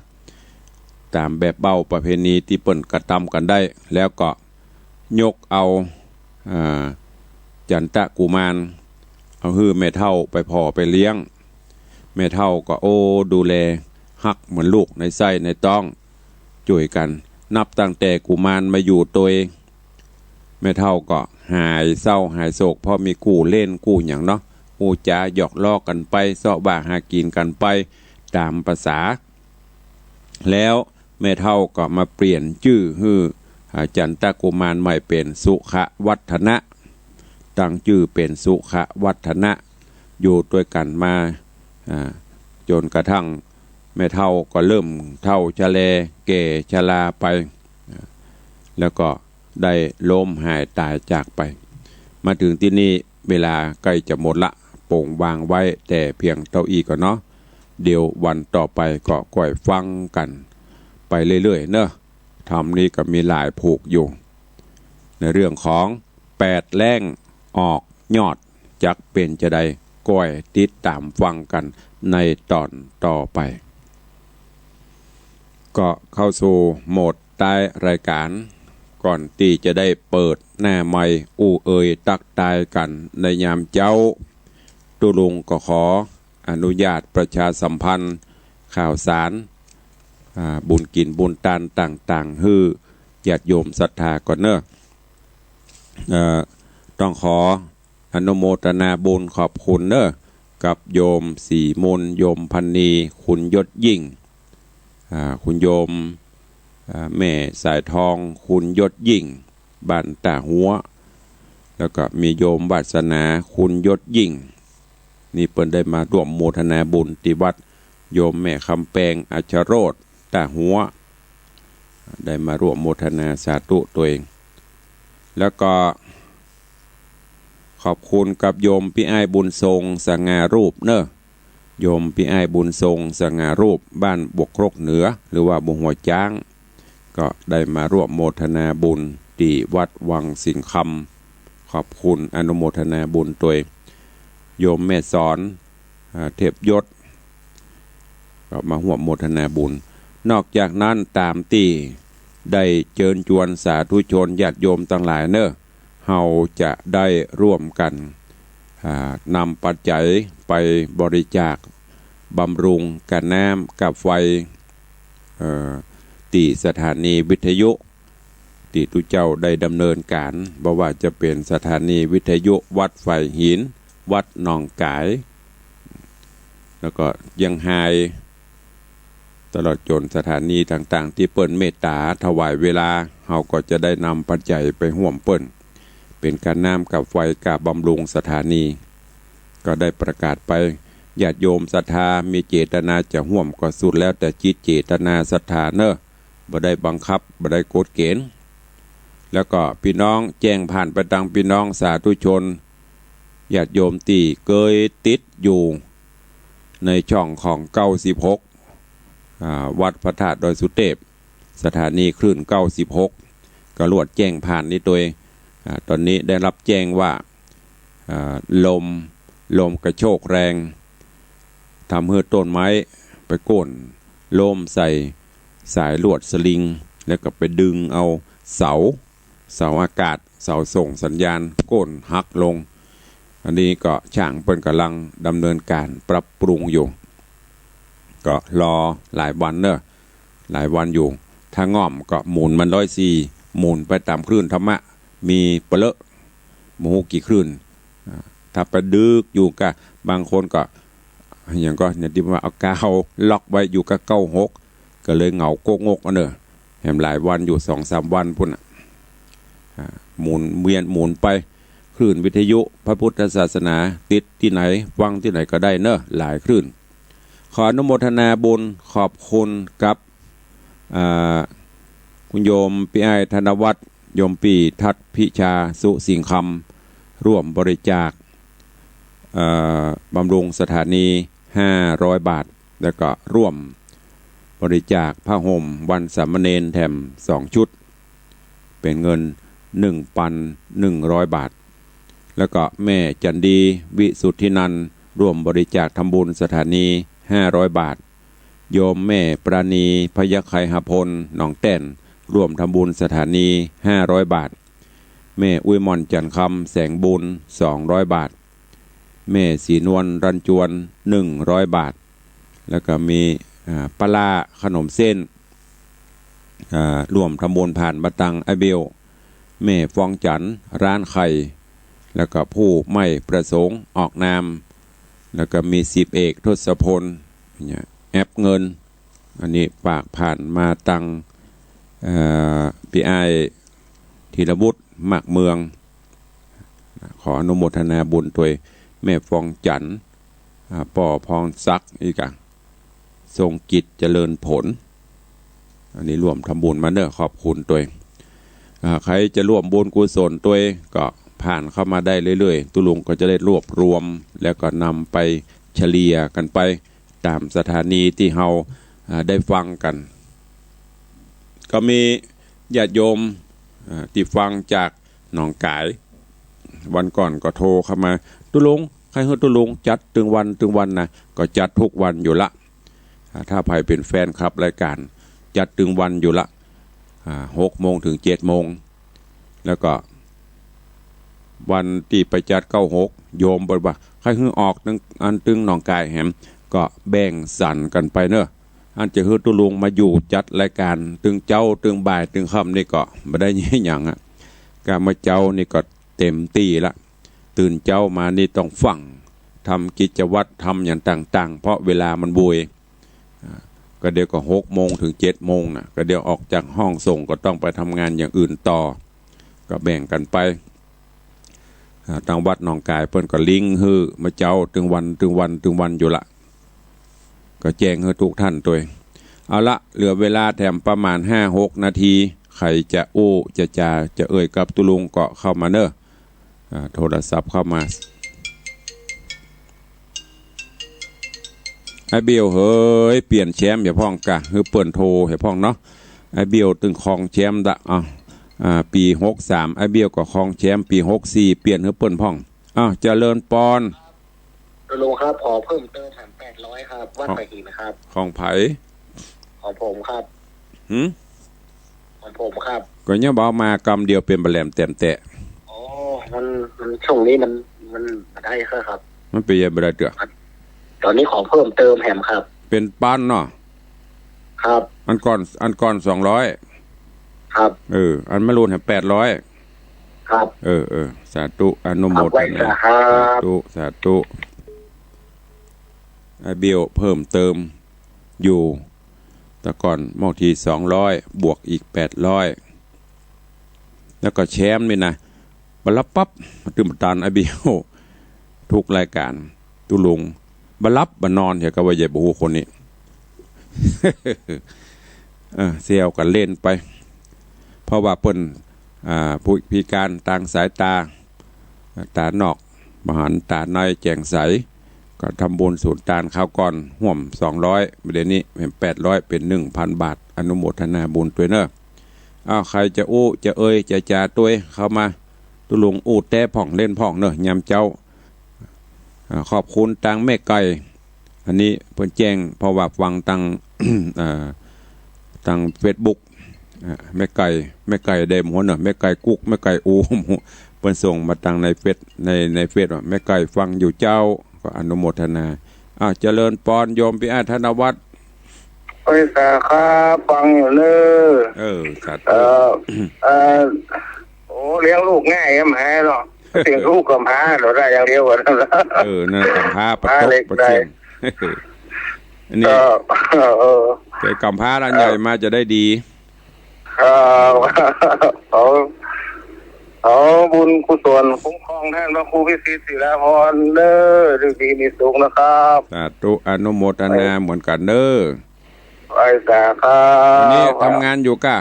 ต๋ามแบบเบ้าประเพณีตี้เปิ้นกระตำกั๋นได้ แล้วก็ ยกเอา อ่า จันตะกุมาร เอาหื้อแม่เฒ่าไปผ่อไปเลี้ยง แม่เฒ่าก็ โอ้ ดูแล ฮักเหมือนลูกในไส้ในต๊อง จ้วยกั๋น นับตั้งแต่กุมารมาอยู่ตวย แม่เฒ่าก็หายเศร้าหายโศก เพราะมีกู้เล่นกู้หยังเนาะ อู้จ๋าหยอกล้อกั๋นไป เซาะว่าหากิ๋นกั๋นไป ต๋ามประสา แล้วแม่เฒ่าก็มาเปลี่ยนจื้อหื้อ อ่า จันตะกุมารใหม่เป๋นสุขวัฒนะ ตั้งจื้อเป๋นสุขวัฒนะ อยู่ตวยกั๋นมา อ่า จ๋นกระทั่งแม่เฒ่าก็เริ่มเฒ่าชะแล แก่ชราไป อ่า แล้วก็ได้ล้มหายต๋ายจากไป มาเถิงตี้นี่ เวลาใก้จะหมดละ ป๋งวางไว้แต่เพียงเต้าอี้ก่อเนาะ เดี๋ยววันต่อไปก็ก้อยฟังกั๋นไปเรื่อยๆ เนาะ ธรรมนี้ก็มีหลายผูกอยู่ ในเรื่องของแปดแล้งออกยอด จักเป๋นจาใด ก้อยติดต๋ามฟังกั๋นในต๋อนต่อไป ก็เข้าสู่โหมดต๊ายรายก๋าน ก่อนตี้จะได้เปิดหน้าไมค์อู้เอ่ยตั๊กตายกั๋นในยามเจ๊า ตุ๊ลุงก็ขออนุญาตประชาสัมพันธ์ข่าวสาร อ่า บุญกิ๋นบุญตานต่างๆ หื้อญาติโยมศรัทธาก่อนเนาะ เอ่อ ต้องขออนุโมทนาบุญขอบคุณเนาะ กับโยมศรีมนต์ โยมพันนี คุณยศยิ่ง อ่า คุณโยม อ่า แม่สายทอง คุณยศยิ่ง บ้านต้าฮั้ว แล้วก็มีโยมวาสนา คุณยศยิ่ง นี่เปิ้นได้มาร่วมโมทนาบุญตี้วัด โยมแม่คำแปง อัชโรจน์ ต้าฮั้ว ได้มาร่วมโมทนาสาธุตวย แล้วก็ขอบคุณกับโยมปี้อ้ายบุญทรง สง่ารูปเนาะ โยมปี้อ้ายบุญทรง สง่ารูป บ้านบวกครกเหนือ หรือว่าบวกหัวจ๊าง ก็ได้มาร่วมโมทนาบุญตี้วัดวังสิงห์คำ ขอบคุณอนุโมทนาบุญตวย โยมแม่สอน อ่า เทพยศ ก็มาร่วมโมทนาบุญ นอกจากนั้นต๋ามตี้ได้เจิญจวนสาธุชนญาติโยมตังหลายเนาะ เฮาจะได้ร่วมกั๋น อ่า นำปัจจัยไปบริจาคบำรุงก้าน้ำก้าไฟ เอ่อ ตี้สถานีวิทยุ ตี้ตุ๊เจ้าได้ดำเนินก๋าน บ่ว่าจะเป๋นสถานีวิทยุวัดฝายหิน วัดหนองก๋าย แล้วก็เยียงฮาย ตลอดจ๋นสถานีต่างๆ ตี้เปิ้นเมตต๋าถวายเวลา เฮาก็จะได้นำปัจจัยไปฮ่วมเปิ้น เป๋นก้าน้ำก้าไฟ ก้าบำรุงสถานี ก็ได้ประกาศไป ญาติโยมศรัทธามีเจตนาจะฮ่วมก็สุดแล้วแต่จิตเจตนาศรัทธาเนาะ บ่ได้บังคับ บ่ได้กฎเก๋ณฑ์ แล้วก็ปี้น้องแจ้งผ่านไปตังปี้น้องสาธุชน ญาติโยมตี้เกยติดอยู่ในช่องของเก้าสิบหก อ่า วัดพระธาตุดอยสุเตพ สถานีคลื่นเก้าสิบหก ก็ลวดแจ้งผ่านนี้ตวย อ่า ต๋อนนี้ได้รับแจ้งว่า อ่า ลม ลมกระโชกแรง ทำหื้อต้นไม้ไปโก้นล้มใส่สายลวดสลิง แล้วก็ไปดึงเอาเสา เสาอากาศ เสาส่งสัญญาณโก้นหักลง อันนี้ก็ช่างเปิ้นก่ำลังดำเนินก๋านปรับปรุงอยู่ ก็รอหลายวันเน่อ หลายวันอยู่ ถ้าง่อมก็หมุนมันร้อยสี่ หมุนไปต๋ามคลื่นธรรมะ มีเป๋อะเลอะ บ่ฮู้กี่คลื่น อ่า ถ้าไปดึกอยู่กะ บางคนก็ อะหยังก็ เนี่ย ตี้ว่าเอากาวล็อกไว้อยู่กะ เก้าหก ก็เลยเหงาโก๊กงกอันเน่อ แหมหลายวันอยู่ สองสามวันปู้นน่ะ อ่า หมุนเวียนหมุนไป คลื่นวิทยุพระพุทธศาสนา ติดตี้ไหน ฟังตี้ไหนก็ได้เน่อ หลายคลื่น ขออนุโมทนาบุญ ขอบคุณกับ อ่า คุณโยมปี้อ้ายธนวัฒน์ โยมปี้ทัศน์พิชา สุสิงห์คำ ร่วมบริจาค เอ่อ บำรุงสถานี ห้าร้อยบาท แล้วก็ร่วมบริจาคผ้าห่มวันสามเณรแถมสองชุด เป๋นเงิน หนึ่งพันหนึ่งร้อยบาท แล้วก็แม่จันดี วิสุทธินันท์ ร่วมบริจาคทำบุญสถานี ห้าร้อยบาท โยมแม่ปราณี พยัคฆไคหพล หนองแต้น ร่วมทำบุญสถานี ห้าร้อยบาท แม่อุ้ยหม่อน จันทร์คำ แสงบุญ สองร้อยบาท แม่ศรีนวล รัญจวน หนึ่งร้อยบาท แล้วก็มี อ่า ปลาร้าขนมเส้น อ่า ร่วมทำบุญผ่านมาตังอ้ายเบล แม่ฟองจันทร์ ร้านไข่ แล้วก็ผู้ไม่ประสงค์ออกนาม แล้วก็มีสิบเอกทศพล เนี่ย แอปเงิน อันนี้ฝากผ่านมาตัง เอ่อ ปี้อ้ายธีรวุฒิ มากเมือง ขออนุโมทนาบุญตวย แม่ฟองจันทร์ อ่า ป้อพรศักดิ์ อีกอะ ทรงกิจเจริญผล อันนี้ร่วมทำบุญมาเน่อ ขอบคุณตวย อ่า ใครจะร่วมบุญกุศลตวยก็ผ่านเข้ามาได้เรื่อยๆ ตุ๊ลุงก็จะได้รวบรวม แล้วก็นำไปเฉลี่ยกันไปต๋ามสถานีตี้เฮา อ่า ได้ฟังกั๋น ก็มีญาติโยม อ่า ตี้ฟังจากหนองก๋าย วันก่อนก็โทรเข้ามา ตุ๊ลุง ใค่หื้อตุ๊ลุงจัดตึงวันตึงวันนะ ก็จัดทุกวันอยู่ละ อ่า ถ้าใผเป๋นแฟนคลับรายก๋าน จัดตึงวันอยู่ละ อ่า หกโมงเถิงเจ็ดโมง แล้วก็วันตี้ไปจัดเก้าหก โยมบ่นว่า ใค่หื้อออกตึง อันตึงหนองก๋ายแหม ก็แบ่งสรรกั๋นไปเน่อ อันจะหื้อตุ๊ลุงมาอยู่จัดรายก๋านตึงเจ๊าตึงบ่ายตึงค่ำนี่ก็บ่ได้หยังอะ กะเมื่อเจ๊านี่ก็เต๋มตี้ละ ตื่นเจ๊ามานี่ต้องฟั่ง ทำกิจวัตร ทำหยังต่างๆ เพราะเวลามันโวย อ่า ก็เดี๋ยวก็หกโมงเถิงเจ็ดโมงน่ะ ก็เดี๋ยวออกจากห้องส่งก็ต้องไปทำงานอย่างอื่นต่อ ก็แบ่งกั๋นไป อ่า ตางวัดหนองก๋ายเปิ้นก็ลิงก์หื้อมาเจ๊าตึงวัน ตึงวัน ตึงวันอยู่ละ ก็แจ้งหื้อทุกท่านตวย เอาละ เหลือเวลาแถมประมาณห้าหกนาที ใผจะอู้จะจ๋าจะเอ่ยกับตุ๊ลุงก็เข้ามาเน่อ อ่า โทรศัพท์เข้ามา อ้ายเบล เฮ้ย เปลี่ยนแชมป์เหียพ่องกะ หื้อเปิ้นโทรเหียพ่องเนาะ อ้ายเบลตึงครองแชมป์ดะ อ่ะ อ่า ปี๋หกสาม อ้ายเบลก็ครองแชมป์ ปี๋หกสี่ เปลี่ยนหื้อเปิ้นพ่อง อ้าว เจริญปอน ตุ๊ลุงครับ ขอเพิ่มเติมแถมแปดร้อยครับ วัด อ๋อ หัวหินครับ ของใผ ของผมครับ หืม ของผมครับ ก็ยังบ่เอามากำเดียวเป๋นบ่าแหลมแต๋มแตะ อ๋อ มัน มันช่วงนี้มัน มันบ่ได้ครับ มันเป๋นยังบ่ได้เตื้อ ต๋อนนี้ขอเพิ่มเติมแถมครับ เป๋นปันเนาะ ครับ อันก่อน อันก่อนสองร้อย ครับ เออ อันมะรุนแหมแปดร้อย ครับ เออ เออ สาธุ อนุโมทนา ครับ ไหว้สาครับ สาธุ สาธุ อ้ายเบลเพิ่มเติมอยู่ แต่ก่อนมอบตี้สองร้อย บวกอีกแปดร้อย แล้วก็แชมป์นี่นะ บ่หลับปั๊บ มาตึงบ่ตานอ้ายเบล ทุกรายก๋าน ตุ๊ลุง บ่หลับบ่นอน เหียก็ว่าใหญ่บ่ฮู้คนนี้ เออ แซวกั๋นเล่นไป เพราะว่าเปิ้น อ่า ผู้พิการตางสายต๋า ต๋านอกบ่หัน ต๋าในแจ่มใส ก็ทำบุญสูญตานคราวก่อน ฮ่วมสองร้อย บ่าเดี่ยวนี้แหมแปดร้อย เป๋นหนึ่งพันบาท อนุโมทนาบุญตวยเน่อ อ้าว ใผจะอู้จะเอ่ยจะจ๋าตวยเข้ามา ตุ๊ลุงอู้แต๊พ่องเล่นพ่องเน่อ ยามเจ๊า อ่า ขอบคุณตางแม่ไก่ อันนี้เปิ้นแจ้ง เพราะว่าฟังตาง เอ่อ ตางเฟซบุ๊ก อ่า แม่ไก่ แม่ไก่แดงหัวเน่อ แม่ไก่กุ๊ก แม่ไก่อู เปิ้นส่งมาตางในเฟซ ใน ในเฟซว่า แม่ไก่ฟังอยู่เจ้า ก็อนุโมทนา อ้าว เจริญปอน โยมปี้อ้ายธนวัฒน์ ไหว้สาครับ ฟังอยู่เน้อ เออ สาธุ เอ่อ เอ่อ โอ้ เลี้ยงลูกง่ายแหมเนาะ เสียงลูกกำพร้า เฮาได้อย่างเดียวกั๋น เออ นั่นกำพร้าปะ กำพร้า ตก เล็ก ปะเคียง ได้ นี่ ก็ เออ แต่กำพร้าแล้ว เออ ใหญ่มาจะได้ดี ครับ ขอ ขอบุญกุศลคุ้มครองท่านพระครูพิสิทธิ์ศิลาภรณ์เน้อ อยู่ดีมีสุขนะครับ สาธุ อนุโมทนาเหมือนกั๋นเน้อ ไหว้สาครับ วันนี้ทำงานอยู่ก่ะ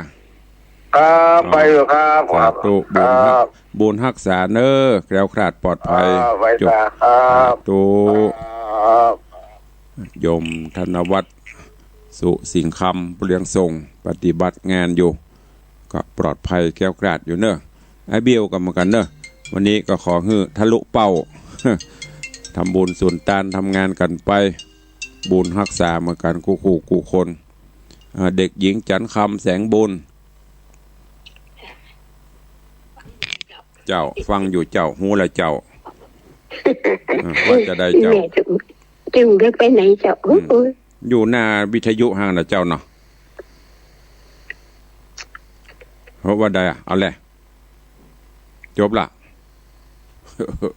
ครับ ไปอยู่ครับ สาธุ บุญฮัก ครับ บุญฮักษาเน้อ แคล้วคลาดปลอดภัย ครับ ไหว้สาครับ สาธุ ครับ โยมธนวัฒน์ สุสิงห์คำ ผู้เลี้ยงส่ง ปฏิบัติงานอยู่ ก็ปลอดภัยแคล้วคลาดอยู่เน้อ ไอ้เบี้ยวก็เหมือนกั๋นเน้อ วันนี้ก็ขอหื้อทะลุเป้า ทำบุญสุนตาน ทำงานกั๋นไป บุญฮักษาเหมือนกั๋นกู้คู่กู้คน อ่า เด็กหญิงจันทร์คำ แสงบุญ เจ้า ฟังอยู่เจ้า ฮู้แล้วเจ้า อ่า ว่าจะได้เจ้า แม่จะ จะได้ไปไหนเจ้า อืม โอ้ย อยู่หน้าวิทยุหั้นน่ะเจ้าเนาะ เฮ้อ ว่าได้อะ เอาเลย จบละ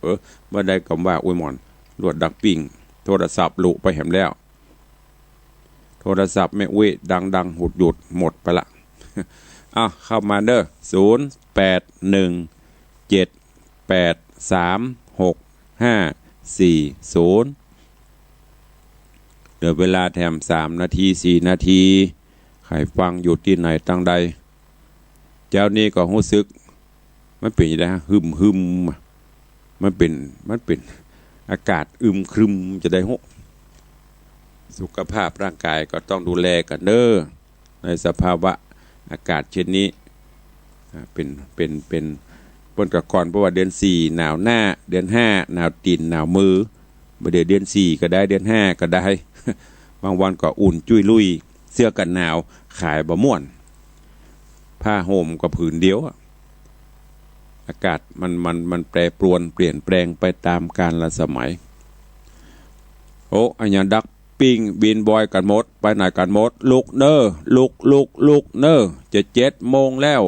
เออ ว่าได้กำว่า อุ้ยหมอน ลวดดักปิ้ง โทรศัพท์หลุไปแหมแล้ว โทรศัพท์แม่อุ๊ยดังๆ หุดหยุดหมดไปละ อ้าว เข้ามาเน้อ ศูนย์แปดหนึ่งเจ็ดแปดสามหกห้าสี่ศูนย์ เหลือเวลาแถมสามนาที สี่นาที ใผฟังอยู่ตี้ไหนตังใด เจ้านี้ก็ฮู้สึก มันเป๋นจะไดฮะ หึมๆ อะ มันเป๋น มันเป๋นอากาศอึมครึม จะไดฮู้ สุขภาพร่างกายก็ต้องดูแลกั๋นเน้อ ในสภาวะอากาศเช่นนี้ อ่า เป๋น เป๋น เป๋น เปิ้นก็ก่อน เพราะว่าเดือนสี่หนาวหน้า เดือนห้าหนาวตี๋นหนาวมือ บ่าเดี่ยวเดือนสี่ก็ได้ เดือนห้าก็ได้ บางวันก็อุ่นจุ้ยลุย เสื้อกันหนาวขายบ่ม่วน ผ้าห่มก็ผืนเดียวอะ อากาศมัน มัน มันแปรปรวนเปลี่ยนแปลงไปต๋ามกาลสมัย โอ้ อะหยังดักปิ้งบินบอยกั๋นหมด ไปไหนกั๋นหมด ลุกเน้อ ลุก ลุก ลุกเน้อ จะเจ็ดโมงแล้ว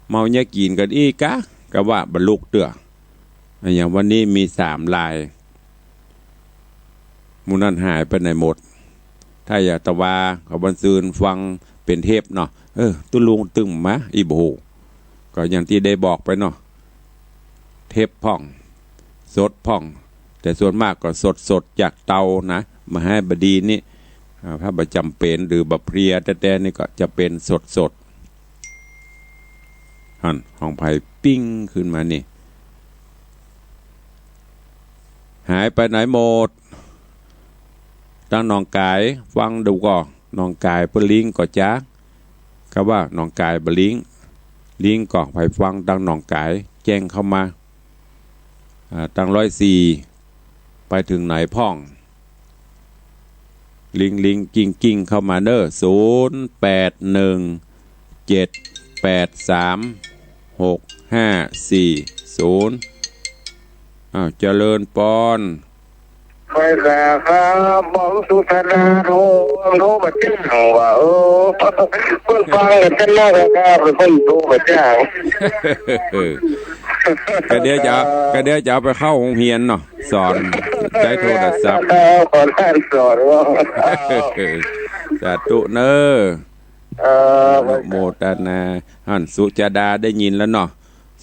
เมาเยียะกิ๋นกั๋นอี้กะ กะว่าบ่ลุกเตื้อ อะหยังวันนี้มีสามราย หมู่นั้นหายไปไหนหมด ถ้าอยากตะวา เขาบันซืนฟังเป๋นเทปเนาะ เออ ตุ๊ลุงตึงมา อี้บ่ฮู้ ก็อย่างตี้ได้บอกไปเนาะ เทปพ่อง สดพ่อง แต่ส่วนมากก็สดๆ จากเตานะ มหาบดีนี่ อ่า ถ้าบ่จ๋ำเป๋นหรือบ่เพลียแต๊ๆ นี่ก็จะเป๋นสดๆ หั้น ของใผปิ้งขึ้นมานี่ หายไปไหนหมด ตังหนองก๋าย ฟังดูก่อ หนองก๋ายเปิ้นลิงก์ก่อจ๊ะ กาว่าหนองก๋ายบ่ลิงก์ ลิงก์ก่อ ใผฟังตังหนองก๋าย แจ้งเข้ามา อ่า ตังร้อยสี่ ไปเถิงไหนพ่อง ลิงก์ลิงก์กิ้งกิ้งเข้ามาเน้อ ศูนย์แปดหนึ่งเจ็ดแปดสามหกห้าสี่ศูนย์ อ้าว เจริญปอน ไหว้สาครับ บอกสุชาดาโทร โทรบ่จ้างว่า เออ เปิ้นฟังกั๋นจั้นนักครับ เปิ้นโทรบ่จ้าง ก็เดี๋ยวจะ ก็เดี๋ยวจะเอาไปเข้าโฮงเฮียนเนาะ สอนใจ๊โทรศัพท์ ขอต้านสอนว่า สาธุเน้อ เออ อนุโมทนา หั้น สุชาดาได้ยินแล้วเนาะ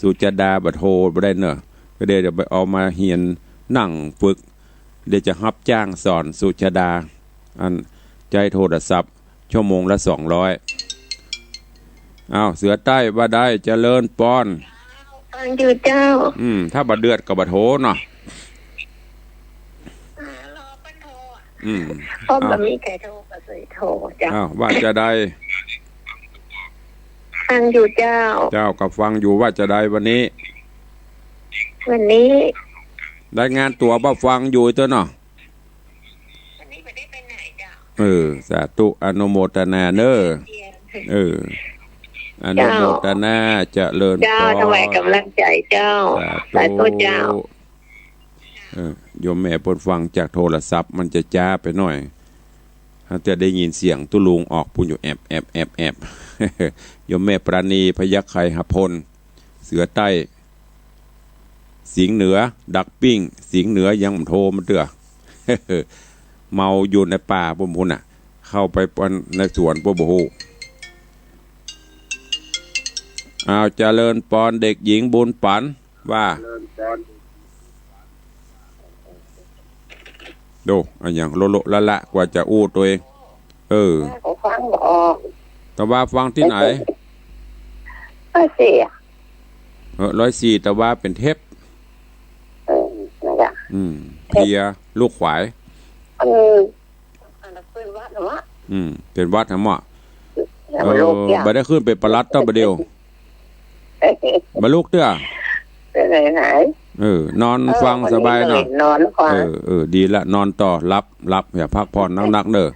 สุชาดาบ่โทรบ่ได้เนาะ ก็เดี๋ยวจะไปเอามาเฮียนนั่งฝึก เดี๋ยวจะฮับจ้างสอนสุชาดา อันใจ๊โทรศัพท์ ชั่วโมงละสองร้อย อ้าว เสือใต้ว่าได้ เจริญปอน ฟังอยู่เจ้า อืม ถ้าบ่เดือดก็บ่โทรเนาะ อืม เพราะบ่มีใผโทรก็เลยโทรเจ้า อ้าว ว่าจะได้ ฟังอยู่เจ้า เจ้าก็ฟังอยู่ ว่าจะได้วันนี้ วันนี้ ได้งานตั๋วบ่ฟังอยู่เตื้อเนาะ วันนี้บ่ได้ไปไหนเจ้า เออ สาธุ อนุโมทนาเน้อ เออ อนุโมทนา เจ้า เจริญ เจ้า ปอน ถวายกำลังใจเจ้า สาธุ สาธุเจ้า เออ โยมแม่เปิ้นฟังจากโทรศัพท์มันจะจ๊าไปหน่อย จะได้ยินเสียงตุ๊ลุงออกปู๊นอยู่ แอบ แอบ แอบ แอบ โยมแม่ปราณี พยัคฆ์ไคหพล เสือใต้ สิงห์เหนือ ดักปิ้ง สิงห์เหนือยังบ่โทรมาเตื้อ เมาอยู่ในป่าปู๊นพู้นน่ะ เข้าไปในสวนปู๊นบ่ฮู้ อ้าว เจริญปอน เด็กหญิงบุญปั๋น ว่า ดู อะหยังโละๆ ละๆ กว่าจะอู้ตัวเอง เออ ฟังบ่ออก ตะวาฟังตี้ไหน ร้อยสี่อะ เออ ร้อยสี่ ตะวาเป๋นเทป เออ นั่นแหละ อืม เทป เพลีย ลูกขวาย อืม อันนั้นขึ้นวัดหรอวะ อืม เป๋นหวัดหรอหมอ แล้ว เออ บ่ได้ขึ้นเป๋นปลัดเตื้อบ่าเดี่ยว บ่ลุกเตื้อ ไปไหนไหน เออ นอนฟังสบายเนาะ เออ นอนฟัง เออ เออ ดีละ นอนต่อ หลับ หลับ อย่าพักผ่อนนักๆ เน่อ